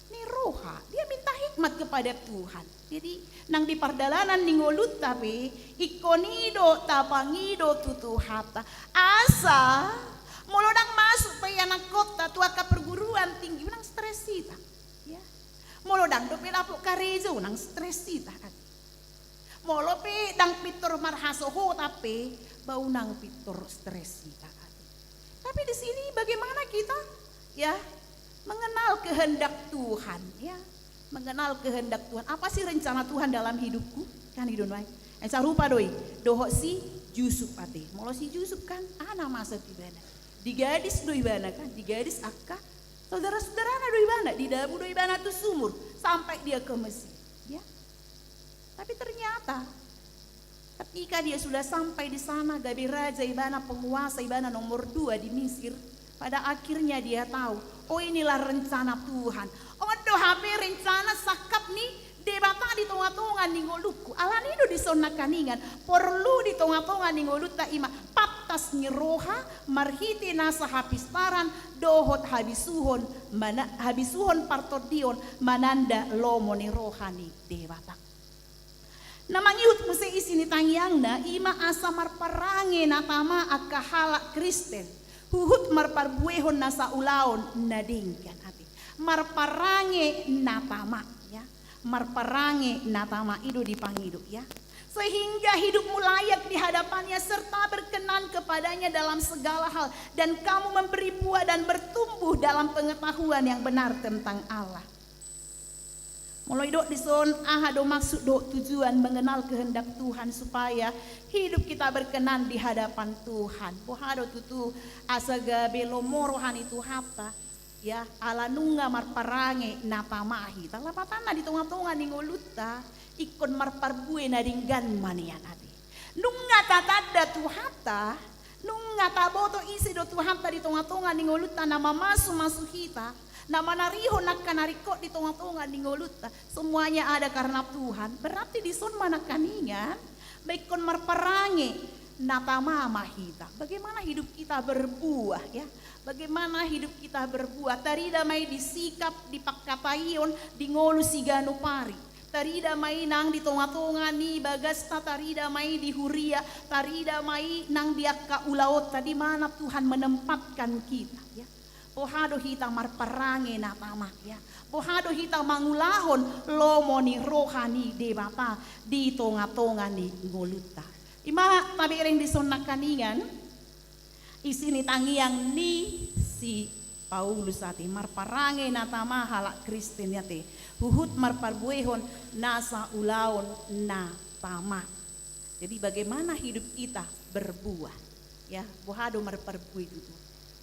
ni roha. Dia minta hikmat kepada Tuhan. Jadi nang di pardalanan ni ngolunta pe, ingkon i do tapangido tu Tuhanta. Asa molo ndang masuk pe ianakhonta tu angka perguruan tinggi, unang stres hita. Ya. Molo ndang dope dapot karejo, unang stres hita. Molo pe ndang pintor marhasohotan pe, ba unang pintor stres hita ate. Tapi di sini bagaimana kita, ya, mengenal kehendak Tuhan, ya. Mengenal kehendak Tuhan. Apa sih rencana Tuhan dalam hidupku? Kan i do nuaeng. Eh, sarupa do i dohot si Jusup ate. Molo si Jusup kan, aha na masa tu ibana? Digadis do ibana kan, digadis angka saudara-saudarana do ibana, didabu do ibana tu sumur sampai dia ke Mesir. Ya. Tapi ternyata ketika dia sudah sampai di sana, gabe raja ibana, penguasa ibana nomor dua di Mesir, pada akhirnya dia tahu, oh, inilah rencana Tuhan. On do hape rencana sangkap ni Debata di tongatonga ni ngolungku. Alani do dison nangkaningan, porlu di tongatonga ni ngolunta i ma pantas ni roha marhite nasa hapistaran dohot habisuhon mana-, habisuhon partondion mananda lomo ni roha ni Debata. Na mangihut muse isi ni tangiangna, i ma asa marparange na tama angka halak Kristen huhut marparbuehon nasa ulaon na denggan ate. Marparange na tama, ya. Marparange na tama, i do dipangido, ya. sehingga hidupmu layak di hadapan-Nya serta berkenan kepada-Nya dalam segala hal, dan kamu memberi buah dan bertumbuh dalam pengetahuan yang benar tentang Allah. Molo didok dison, aha do maksud dohot tujuan mengenal kehendak Tuhan supaya hidup kita berkenan di hadapan Tuhan? Boha do tutu asa gabe lomo roha ni Tuhanta? Ya, ala nunga marparange na tama hita. Lapatanna di tonga-tonga ni ngolunta, ingkon marparbue na denggan ma nian ate. Nunga tatanda Tuhanta, nunga taboto ise do Tuhanta di tonga-tonga ni ngolunta na mamasu-masu hita, na manarihon angka na ringkot di tonga-tonga ni ngolunta. Semuanya ada karena Tuhan. Berarti dison ma nangkaningan, ingkon marparange na tama ma hita. Bagaimana hidup kita berbuah, ya? Bagaimana hidup kita berbuah? Tarida ma i di sikap, di pangkataion, di ngolu siganup ari. Tarida ma i nang di tonga-tonga ni bagasta, tarida ma i di huria, tarida ma i nang di angka ulaonta, di mana Tuhan menempatkan kita, ya. Boha do hita marparange na tama, ya. Boha do hita mangulahon lomo ni roha ni Debata di tonga-tonga ni ngolunta. I ma tabereng dison nangkaningan, isi ni tangiang ni si Paulus ate, marparange na tama halak Kristen ate, huhut marparbuehon nasa ulaon na tama. Jadi bagaimana hidup kita berbuah? Ya, boha do marparbue tutu.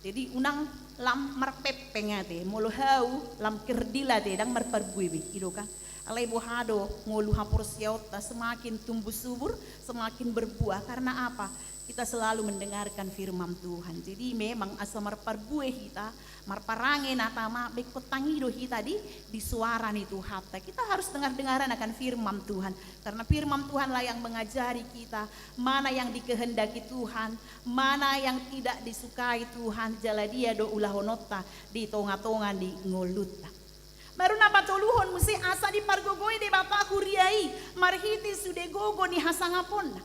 Jadi unang lam marpengpeng ate, molo hau lam kerdil ate, ndang marparbue be, i do kan? Alai boha do, ngolu haporseaonta semakin tumbuh subur, semakin berbuah. Karena apa? Kita selalu mendengarkan firman Tuhan. Jadi memang asa marparbue hita, marparange na tama, ingkon tangi do hita di, di suara ni Tuhanta. Kita harus dengar-dengaran akan firman Tuhan. Karena firman Tuhanlah yang mengajari kita mana yang dikehendaki Tuhan, mana yang tidak disukai Tuhan, jala dia do ulahononta di tonga-tonga ni ngolunta. Baru na patoluhon muse, asa dipargogoi Debata huria i marhite sude gogo ni hasangaponna.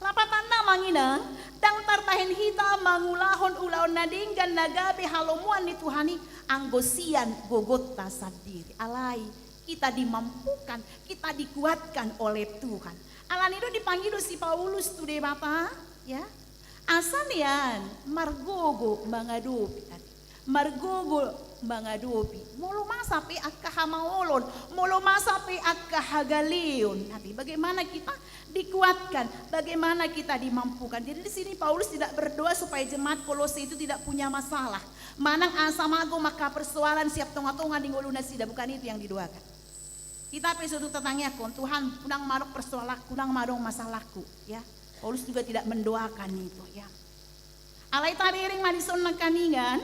Lapatanna amang inang, ndang tarbahen hita mangulahon ulaon na denggan na gabe halomoan ni Tuhan i anggo sian gogonta sandiri. Alai kita dimampukan, kita dikuatkan oleh Tuhan. Alani do dipangido si Paulus tu Debata, ya. Asa nian margogo mangadopi tadi. Margogo mangadopi. Molo masa pe angka hamaolon, molo masa pe angka hagaleon. Tapi bagaimana kita dikuatkan, bagaimana kita dimampukan. Jadi di sini Paulus tidak berdoa supaya jemaat Kolose itu tidak punya masalah. Manang asa mago angka persoalan sian tonga-tonga ni ngolu nasida, bukan itu yang didoakan. Hita pe so tung tatangiangkon, Tuhan, unang ma adong persoalanku, unang ma adong masalahku, ya. Paulus juga tidak mendoakan itu, ya. Alai tabereng ma dison nangkaningan,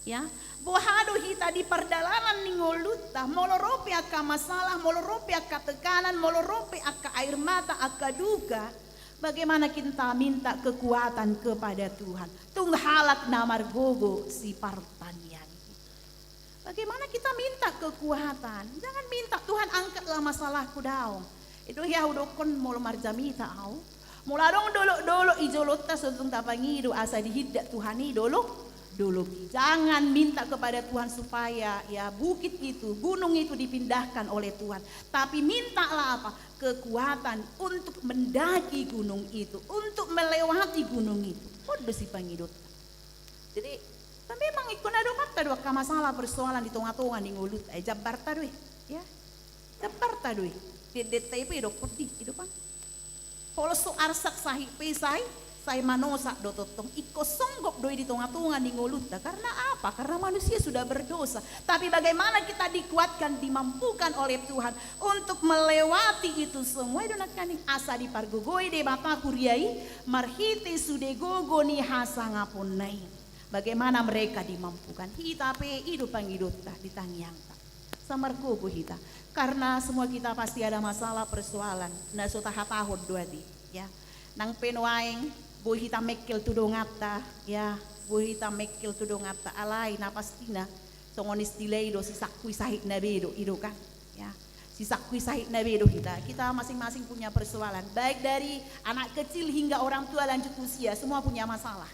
ya. Boha do hita di pardalanan ni ngolunta, molo ro pe angka masalah, molo ro pe angka tekanan, molo ro pe angka air mata, angka duka, bagaimana kita minta kekuatan kepada Tuhan? Tung halak na margogo sipartangiang. Bagaimana kita minta kekuatan? Jangan minta, "Tuhan, angkatlah masalahku," daong. I do hea hudokkon molo marjamita au. Molo adong dolok-dolok i jolonta, so tung tapangido asa dihindat Tuhan i dolok-dolok i. Jangan minta kepada Tuhan supaya, ya, bukit itu, gunung itu dipindahkan oleh Tuhan. Tapi mintalah apa? Kekuatan untuk mendaki gunung itu, untuk melewati gunung itu. On do sipangidota. Jadi, tapi memang ingkon adong ma do angka masalah persoalan di tonga-tonga ni ngolunta, eh, jambarta do i, ya. Jambarta do i. Dendenta i pe idokkon di, i do kan. Molo so arsak sahit pe sai, sai manosak do tongtong. Ingkon songgop do i di tonga-tonga ni ngolunta. Karena apa? Karena manusia sudah berdosa. Tapi bagaimana kita dikuatkan, dimampukan oleh Tuhan untuk melewati itu semua? I do nangkaning asa dipargogoi Debata huria i marhite sude gogo ni hasangaponna i. Bagaimana mereka dimampukan? Hita pe i do pangidonta di tangiangta. Asa margogo hita. Karena semua kita pasti ada masalah, persoalan na so tahatahon do ate, ya. Nang pe nuaeng boi hita mengkel tu donganta, ya, boi hita mengkel tu donganta, alai na pastina songon istilah i do, sisangkui sahitna be do, i do kan? Ya. Sisangkui sahitna be do hita. Kita masing-masing punya persoalan. Baik dari anak kecil hingga orang tua lanjut usia, semua punya masalah.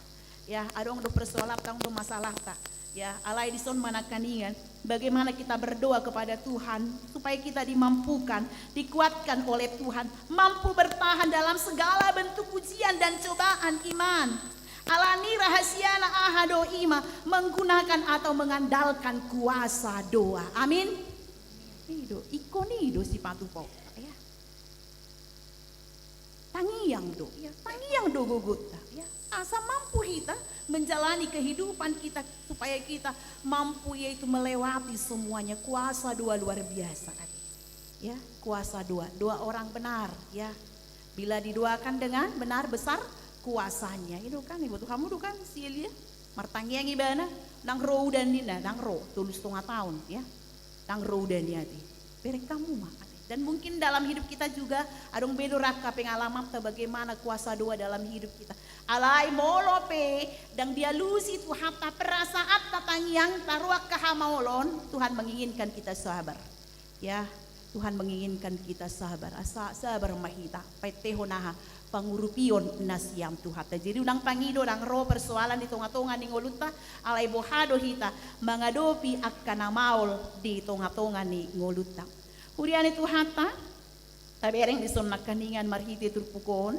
Ya, adong do persoalanta, adong do masalahta. Ya, alai dison ma nangkiningan, bagaimana kita berdoa kepada Tuhan supaya kita dimampukan, dikuatkan oleh Tuhan, mampu bertahan dalam segala bentuk ujian dan cobaan iman. Alani rahasiana aha do? Ima menggunakan atau mengandalkan kuasa doa. Amin. I do, ingkon i do sipatupaonta, ya. Tangiang do, ya, tangiang do gogonta, ya. Asa mampu hita menjalani kehidupan kita, supaya kita mampu, yaitu melewati semuanya. Kuasa doa luar biasa, ate. Ya, kuasa doa, doa orang benar, ya. Bila didoakan dengan benar, besar kuasanya. I do kan, iboto hamu do kan si Elia? Martangiang ibana, ndang ro udan ninna, ndang ro, tolu setengah tahun, ya. Ndang ro udan i, ate. Bereng hamu ma, ate. Dan mungkin dalam hidup kita juga adong be do rangka pengalamanta bagaimana kuasa doa dalam hidup kita. Alai molo pe ndang dialusi Tuhanta perasaanta, tangiangta, ro angka hamaolon, Tuhan menginginkan kita sabar. Ya, Tuhan menginginkan kita sabar. Asa sabar ma hita, paintehon aha? Pangurupion na sian Tuhanta. Jadi unang pangido ndang ro persoalan di tongatonga ni ngolunta, alai boha do hita mangadopi angka na maol di tongatonga ni ngolunta. Huria ni Tuhanta, tabereng dison nangkiningan marhite turpuk on.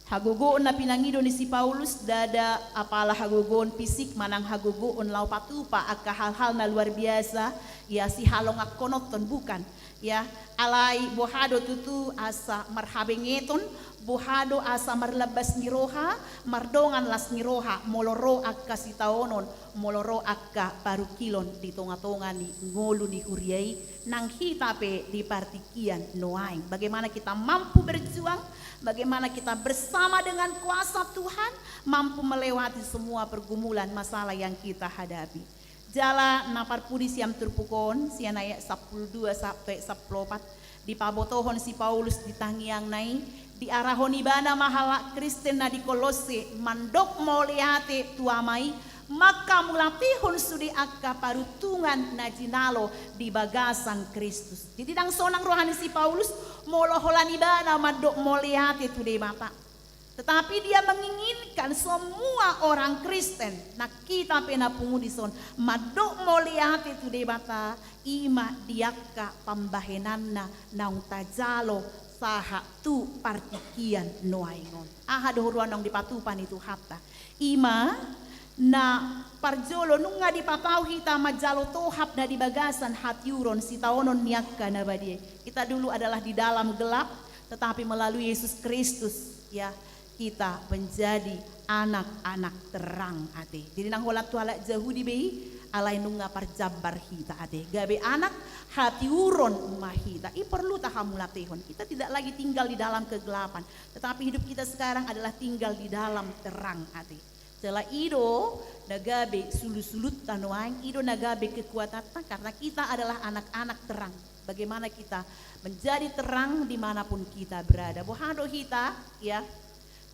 Hagogoon na pinangido ni si Paulus ndada apala hagogoon fisik manang hagogoon laho patupa angka hal-hal na luar biasa, ya, sihalongankononton, bukan. Ya, alai boha do tutu asa marhabengeton, boha do asa marlambas ni roha, mardongan las ni roha, molo ro angka sitaonon, molo ro angka parungkilon di tongatonga ni ngolu ni huria i, nang hita pe di partingkian nuaeng. Bagaimana kita mampu berjuang, bagaimana kita bersama dengan kuasa Tuhan mampu melewati semua pergumulan masalah yang kita hadapi. Jala na parpudi sian turpuk on, sian ayat sampulu dua sampe sampulu opat, dipabotohon si Paulus di tangiangna i, diarahon ibana ma halak Kristen na di Kolosse mandok mauliate tu Ama i, mangkamulatehon sude angka paruntungan na jinalo di bagasan Kristus. Jadi ndang sonang roha ni si Paulus molo holan ibana mandok mauliate tu Debata. Tetapi dia menginginkan semua orang Kristen, nang hita pe na pungu dison, mandok mauliate tu Debata, ima di angka pambahenanna naung tajalo sahat tu partingkian nuaeng on. Aha do huroha naung dipatupa ni Tuhanta? Ima na parjolo, nunga dipatau hita manjalo tohap na di bagasan hatiuron, sitaonon ni angka na badia. Kita dulu adalah di dalam gelap, tetapi melalui Yesus Kristus, ya, kita menjadi anak-anak terang, ate. Jadi ndang holan tu halak Jahudi be i, alai nunga parjambar hita, ate. Gabe anak hatiuron ma hita. I porlu tahamulatehon. Kita tidak lagi tinggal di dalam kegelapan, tetapi hidup kita sekarang adalah tinggal di dalam terang, ate. Jala i do na gabe sulusulutta nuaeng, i do na gabe kekuatanta, karena kita adalah anak-anak terang. Bagaimana kita menjadi terang di mana pun kita berada. Boha do hita, ya,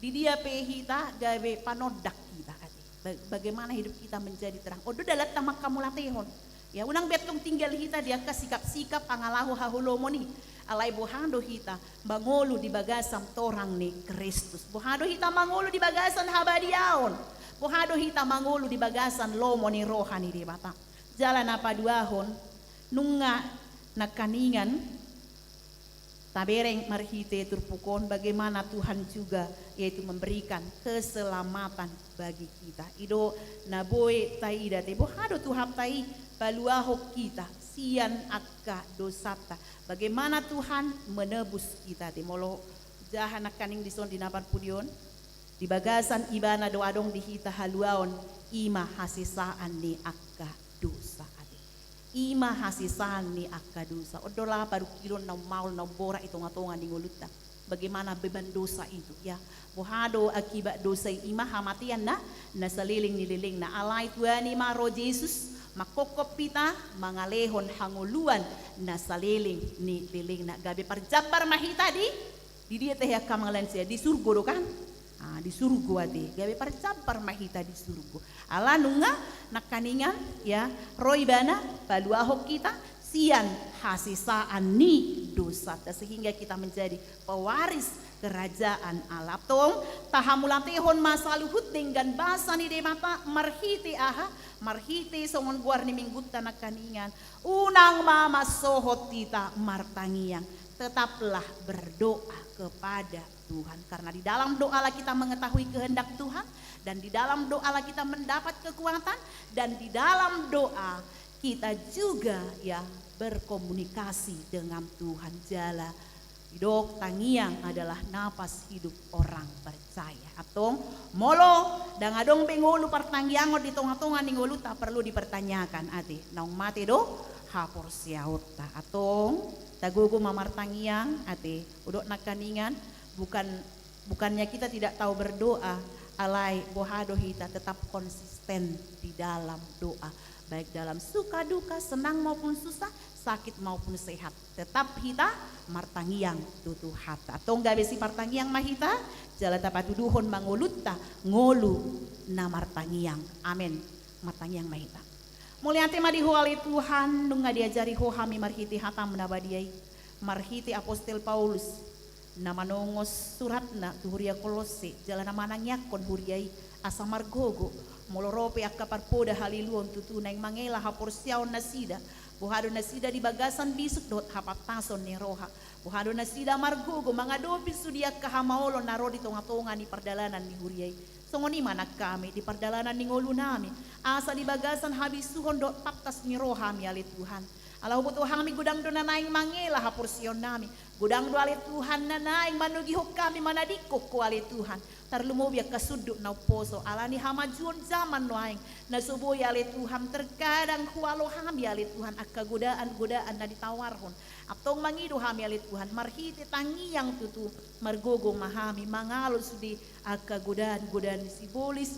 di dia pe hita gabe panondak hita, ate. Ba-, bagaimana hidup kita menjadi terang. On do dalanta mangkamulatehon. Ya, unang be antong tinggal hita di angka sikap-sikap pangalaho haholomon i. Alai boha do hita mangolu di bagasan torang ni Kristus. Boha do hita mangolu di bagasan habadiaon. Boha do hita mangolu di bagasan lomo ni roha ni Debata. Jala na paduahon, nunga nangkaningan tabereng marhite turpuk on bagaimana Tuhan juga, yaitu memberikan keselamatan bagi kita. I do na boi taida, ate, boha do Tuhanta i paluahon hita sian angka dosanta. Bagaimana Tuhan menebus kita, ate. Molo jaha nangkaning dison di na parpudi on, di bagasan ibana do adong di hita haluaon, ima hasesaan ni angka dosa, ate. Ima hasesaan ni angka dosa. On do laho parungkilon naung maol, naung borat i tongatonga ni ngolunta. Bagaimana beban dosa itu, ya. Boha do akibat dosa i? Ima hamatean na, na saleleng ni lelengna. Alai tuani ma ro Jesus, mangkophop hita, mangalehon hangoluan na saleleng ni lelengna. Gabe parjambar ma hita di, di dia tahe angka mangalansia, di surgo do kan? Ah, di surgo, ate. Gabe parjambar ma hita di surgo. Ala nunga nangkaningan, ya, ro ibana paluahon hita sian hasesaan ni dosanta, sehingga kita menjadi pewaris Kerajaan Allah. Tong, tahamauliatehon ma saluhut denggan basa ni Debata marhite aha? Marhite songon goar ni minggunta nangkaningan. Unang ma mansohot hita martangiang. Tetaplah berdoa kepada Tuhan. Karena di dalam doalah kita mengetahui kehendak Tuhan, dan di dalam doalah kita mendapat kekuatan, dan di dalam doa kita juga, ya, berkomunikasi dengan Tuhan. Jala didok tangiang adalah napas hidup orang percaya. Antong, molo ndang adong be ngolu partangiangon di tonga-tonga ni ngolunta, perlu dipertanyakan ate, naung mate do haporseaonta? Antong, tagogo ma martangiang ate. Hudok nangkaningan, bukan, bukannya kita tidak tahu berdoa, alai boha do hita tetap konsisten di dalam doa, baik dalam suka duka, senang maupun susah, sakit maupun sehat, tetap hita martangiang tu Tuhanta. Antong, gabe sipartangiang ma hita, jala tapatuduhon ma ngolunta ngolu na martangiang. Amen. Martangiang ma hita. Mauliate ma di Ho ale Tuhan, nunga diajari Ho hami marhite hataM na badia i, marhite apostel Paulus na manongos suratna tu huria Kolosse, jala na manangiangkon huria i asa margogo. Molo ro pe angka parpoda haliluon, tutu naeng mangela haporseaon nasida, boha do nasida di bagasan bisuk dohot hapantason ni roha. Boha do nasida margogo mangadopi sude angka hamaolon na ro di tonga-tonga ni pardalanan ni huria i. Songon i ma nang hami di pardalanan ni ngolunami, asa di bagasan habisuhon dohot pantas ni roha hami ale Tuhan. Ala huboto hami godang do na naeng mangela haporseaonnami, godang do ale Tuhan na naeng manogihon hami, manadingkon Ho ale Tuhan. Tarlumobi angka sundut na umposo ala ni hamajuon jaman nuaeng, na so boi ale Tuhan terkadang hualo hami ale Tuhan angka godaan-godaan na ditawarhon. Antong mangido hami ale Tuhan, marhite tangiang tutu margogo ma hami mangalo sude angka godaan-godaan ni sibolis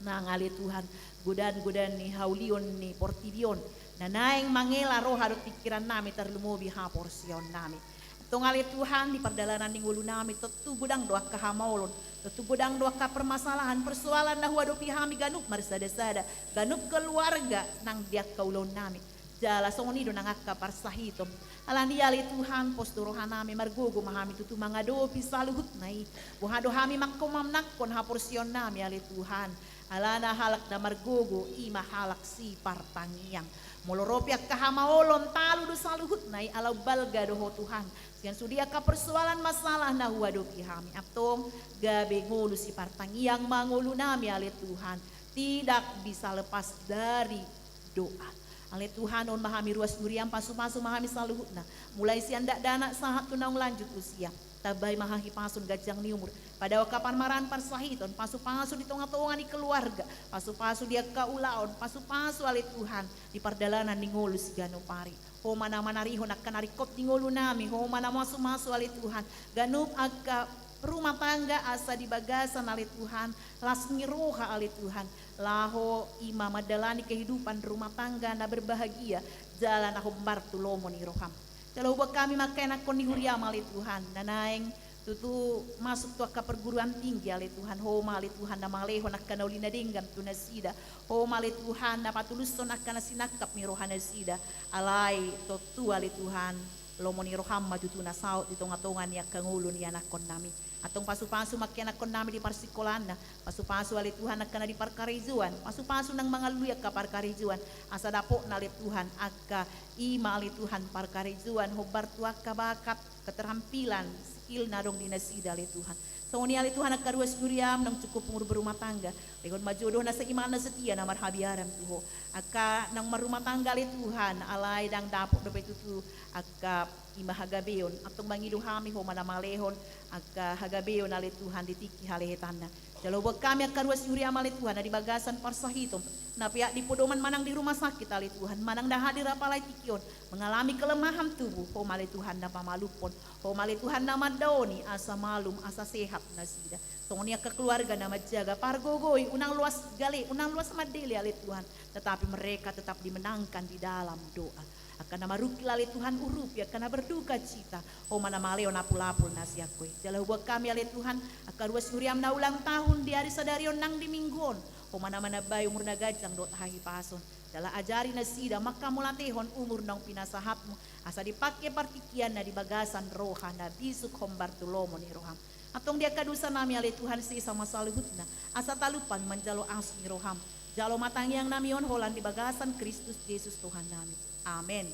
nang ale Tuhan, godaan-godaan ni haulion ni portibi on na naeng mangela roha dohot pingkirannami, tarlumobi haporseaonnami. Antong ale Tuhan, di pardalanan ni ngolunami tontu godang do angka hamaolon, tontu godang do angka permasalahan, persoalan na huadopi hami ganup marsada-sada, ganup keluarga nang di angka ulaonnami. Jala songon i do nang angka parsahiton. Alani i ale Tuhan, pos do rohanami, margogo ma hami tutu mangadopi saluhutna i. Boha do hami mangkomanangkon haporseaonnami ale Tuhan? Alana halak na margogo i ma halak sipartangiang. Molo ro pe angka hamaolon, talu do saluhutna i, ala umbalga do Ho Tuhan sian sude angka persoalan masalah na huadopi hami. Antong, gabe ngolu sipartangiang ma ngolunami ale Tuhan. Tidak bisa lepas dari doa. Ale Tuhan, on ma hami ruas ni huriaM, pasu-pasu ma hami saluhutna, mulai sian dakdanak sahat tu naung lanjut usia. Tambai ma hahipason, ganjang ni umur, padao angka parmaraan parsahiton, pasu-pasu di tonga-tonga ni keluarga, pasu-pasu di angka ulaon, pasu-pasu ale Tuhan di pardalanan ni ngolu siganup ari. Ho ma na manarihon angka na ringkot di ngolunami, Ho ma na masu-masu ale Tuhan ganup angka rumah tangga, asa di bagasan ale Tuhan las ni roha ale Tuhan, laho i ma mandalani kehidupan rumah tangga na berbahagia, jala na hombar tu lomo ni rohaM. Jala huboan hami ma angka ianakkon ni huriaM ale Tuhan, na naeng tutu masuk tu angka perguruan tinggi ale Tuhan. Ho ma ale Tuhan na mangalehon angka na uli na denggan tu nasida. Ho ma ale Tuhan na patulushon angka na sinangkap ni roha nasida. Alai tontu ale Tuhan, lomo ni rohaM ma tutu na saut di tonga-tonga ni angka ngolu ni ianakkonnami. Antong pasu-pasu ma angka ianakkonnami di parsingkolaanna, pasu-pasu ale Tuhan angka na di parkarejoan, pasu-pasu nang mangalului angka parkarejoan, asa dapotna ale Tuhan angka i ma ale Tuhan parkarejoan hombar tu angka bakat, keterampilan, skill na adong di nasida ale Tuhan. Songon i ale Tuhan angka ruas ni huriaM naung cukup umur berumah tangga, lehon ma jodoh na seiman na setia na marhabiaran tu Ho. Angka naung marrumah tangga ale Tuhan alai ndang dapot dope tutu angka i ma hagabeon, antong mangido hami Ho ma na mangalehon angka hagabeon ale Tuhan di tingki halehetanna. Jala huboan hami angka ruas ni huriaM ale Tuhan na di bagasan parsahiton, na peak di podoman manang di rumah sakit ale Tuhan, manang na hadir apala di tingki on mengalami kelemahan tubuh, Ho ma ale Tuhan na pamalumhon, Ho ma ale Tuhan na mandaoni asa malum, asa sehat nasida. Songon i angka keluarga na manjaga, pargogoi, unang loas gale, unang loas mandele ale Tuhan, tetapi mereka tetap dimenangkan di dalam doa. Angka na marungkil ale Tuhan urupi, angka na berduka cita, Ho ma na mangalehon apul-apul na sian Ho i. Jala huboan hami ale Tuhan angka ruas ni huriaM na ulang tahun di ari sadari on nang di minggu on, Ho ma na manambai umur na ganjang dohot hahipason. Jala ajari nasida manghamauliatehon umur naung pinasahatmu, asa dipangke partingkianna di bagasan roha na bisuk hombar tu lomo ni roham. Antong di angka dosanami ale Tuhan, sesa ma saluhutna, asa talup hami manjalo asi ni roham. Jalo ma tangiangnami on holan di bagasan Kristus Jesus Tuhannami. Amen.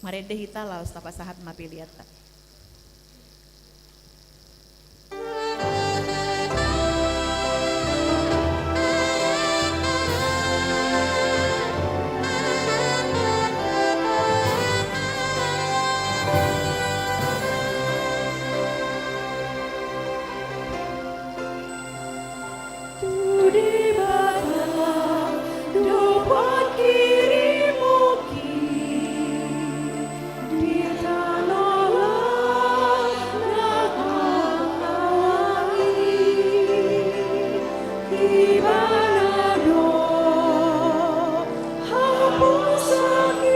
Marende hita laos tapasahat ma peleanta. Tu Debata do pangkirimon di tano na ala i, Ibana do haposan i.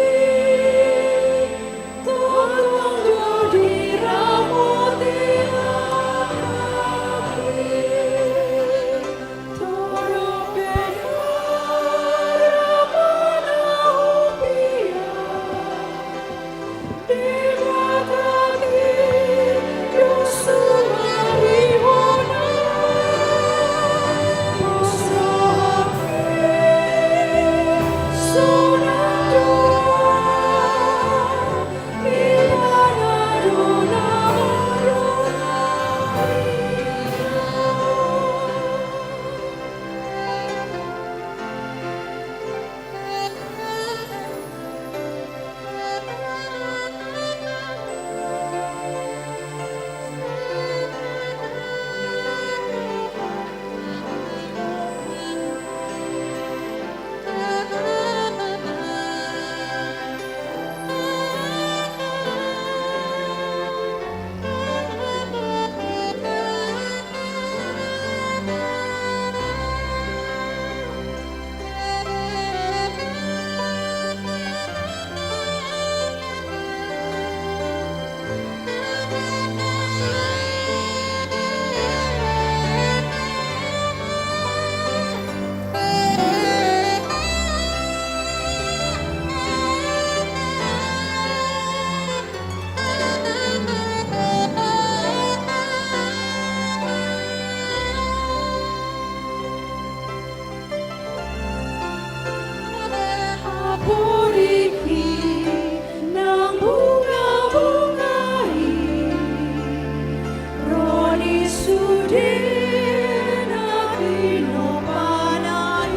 Haporiki nang bungabunga i, ro ni sude na pinompana i.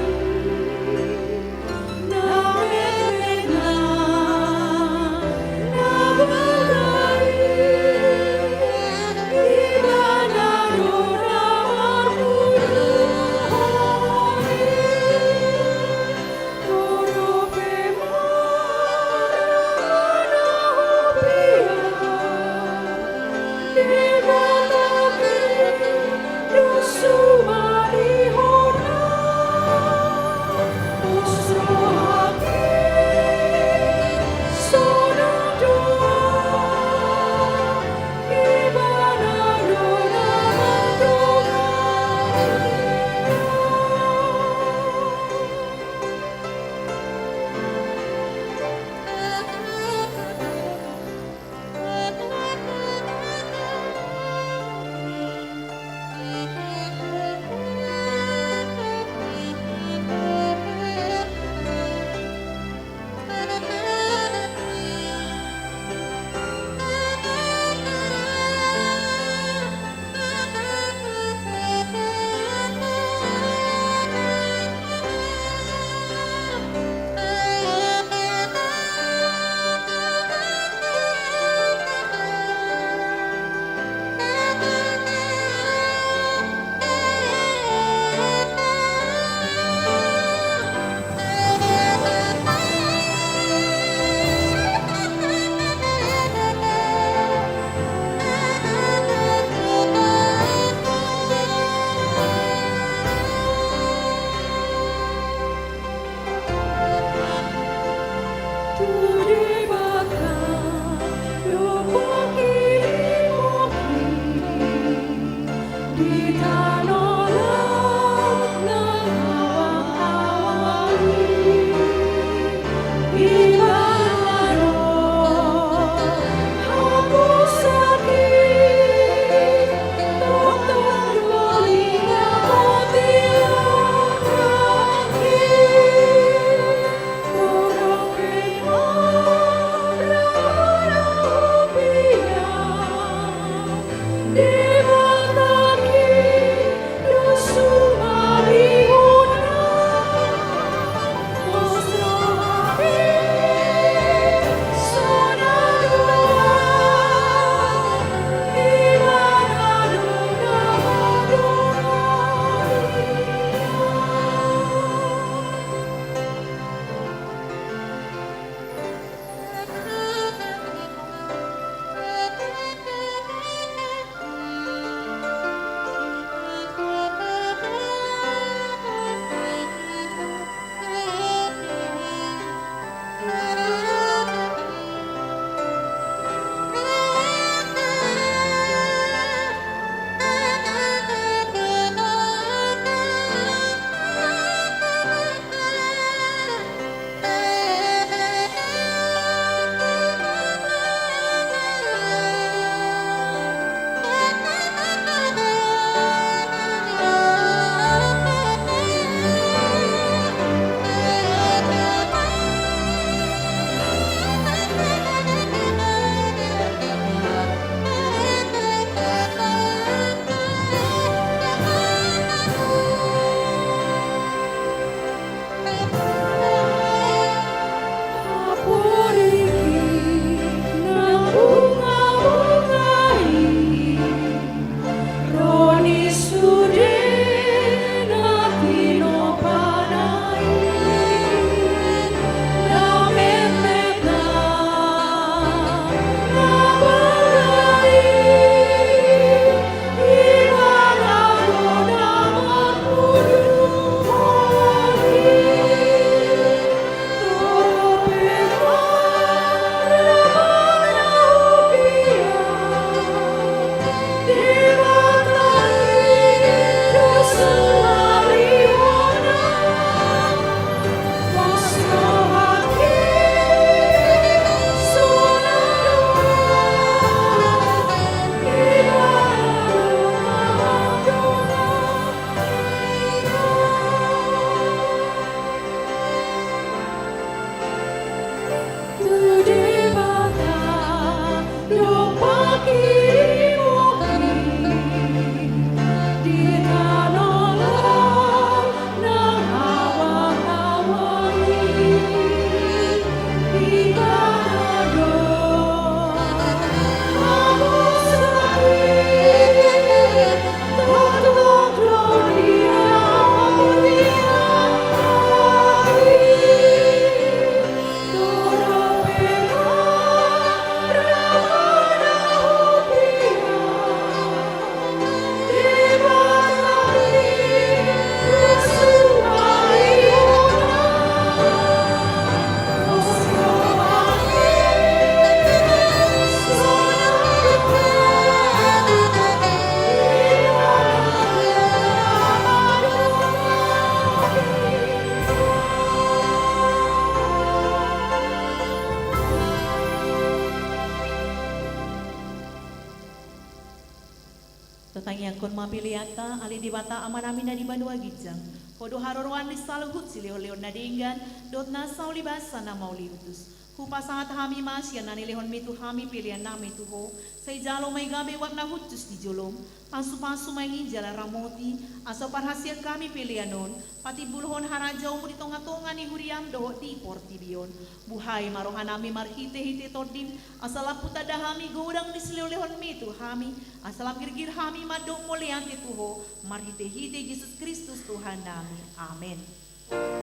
Ingkon ma peleanta, ale Debata Amanami na di banua ginjang. Ho do haroroan ni saluhut silehonlehon na denggan, dohot na saulibasa na mauliutus. Hupasahat hami ma sian na nilehonmi tu hami peleannami tu Ho, sai jalo ma i gabe uap na hushus di jolom, pasupasu ma i jala ramoti, asa parhasian hami pelean on patimbulhon harajaonmu di tongatonga ni huriam dohot di portibi on. Buhai ma rohanami marhitehite Tondim, asa lam hutanda hami godang ni silehonlehonmi tu hami, asa lam girgir hami mandok mauliate tu Ho, marhitehite Jesus Kristus Tuhannami. Amen.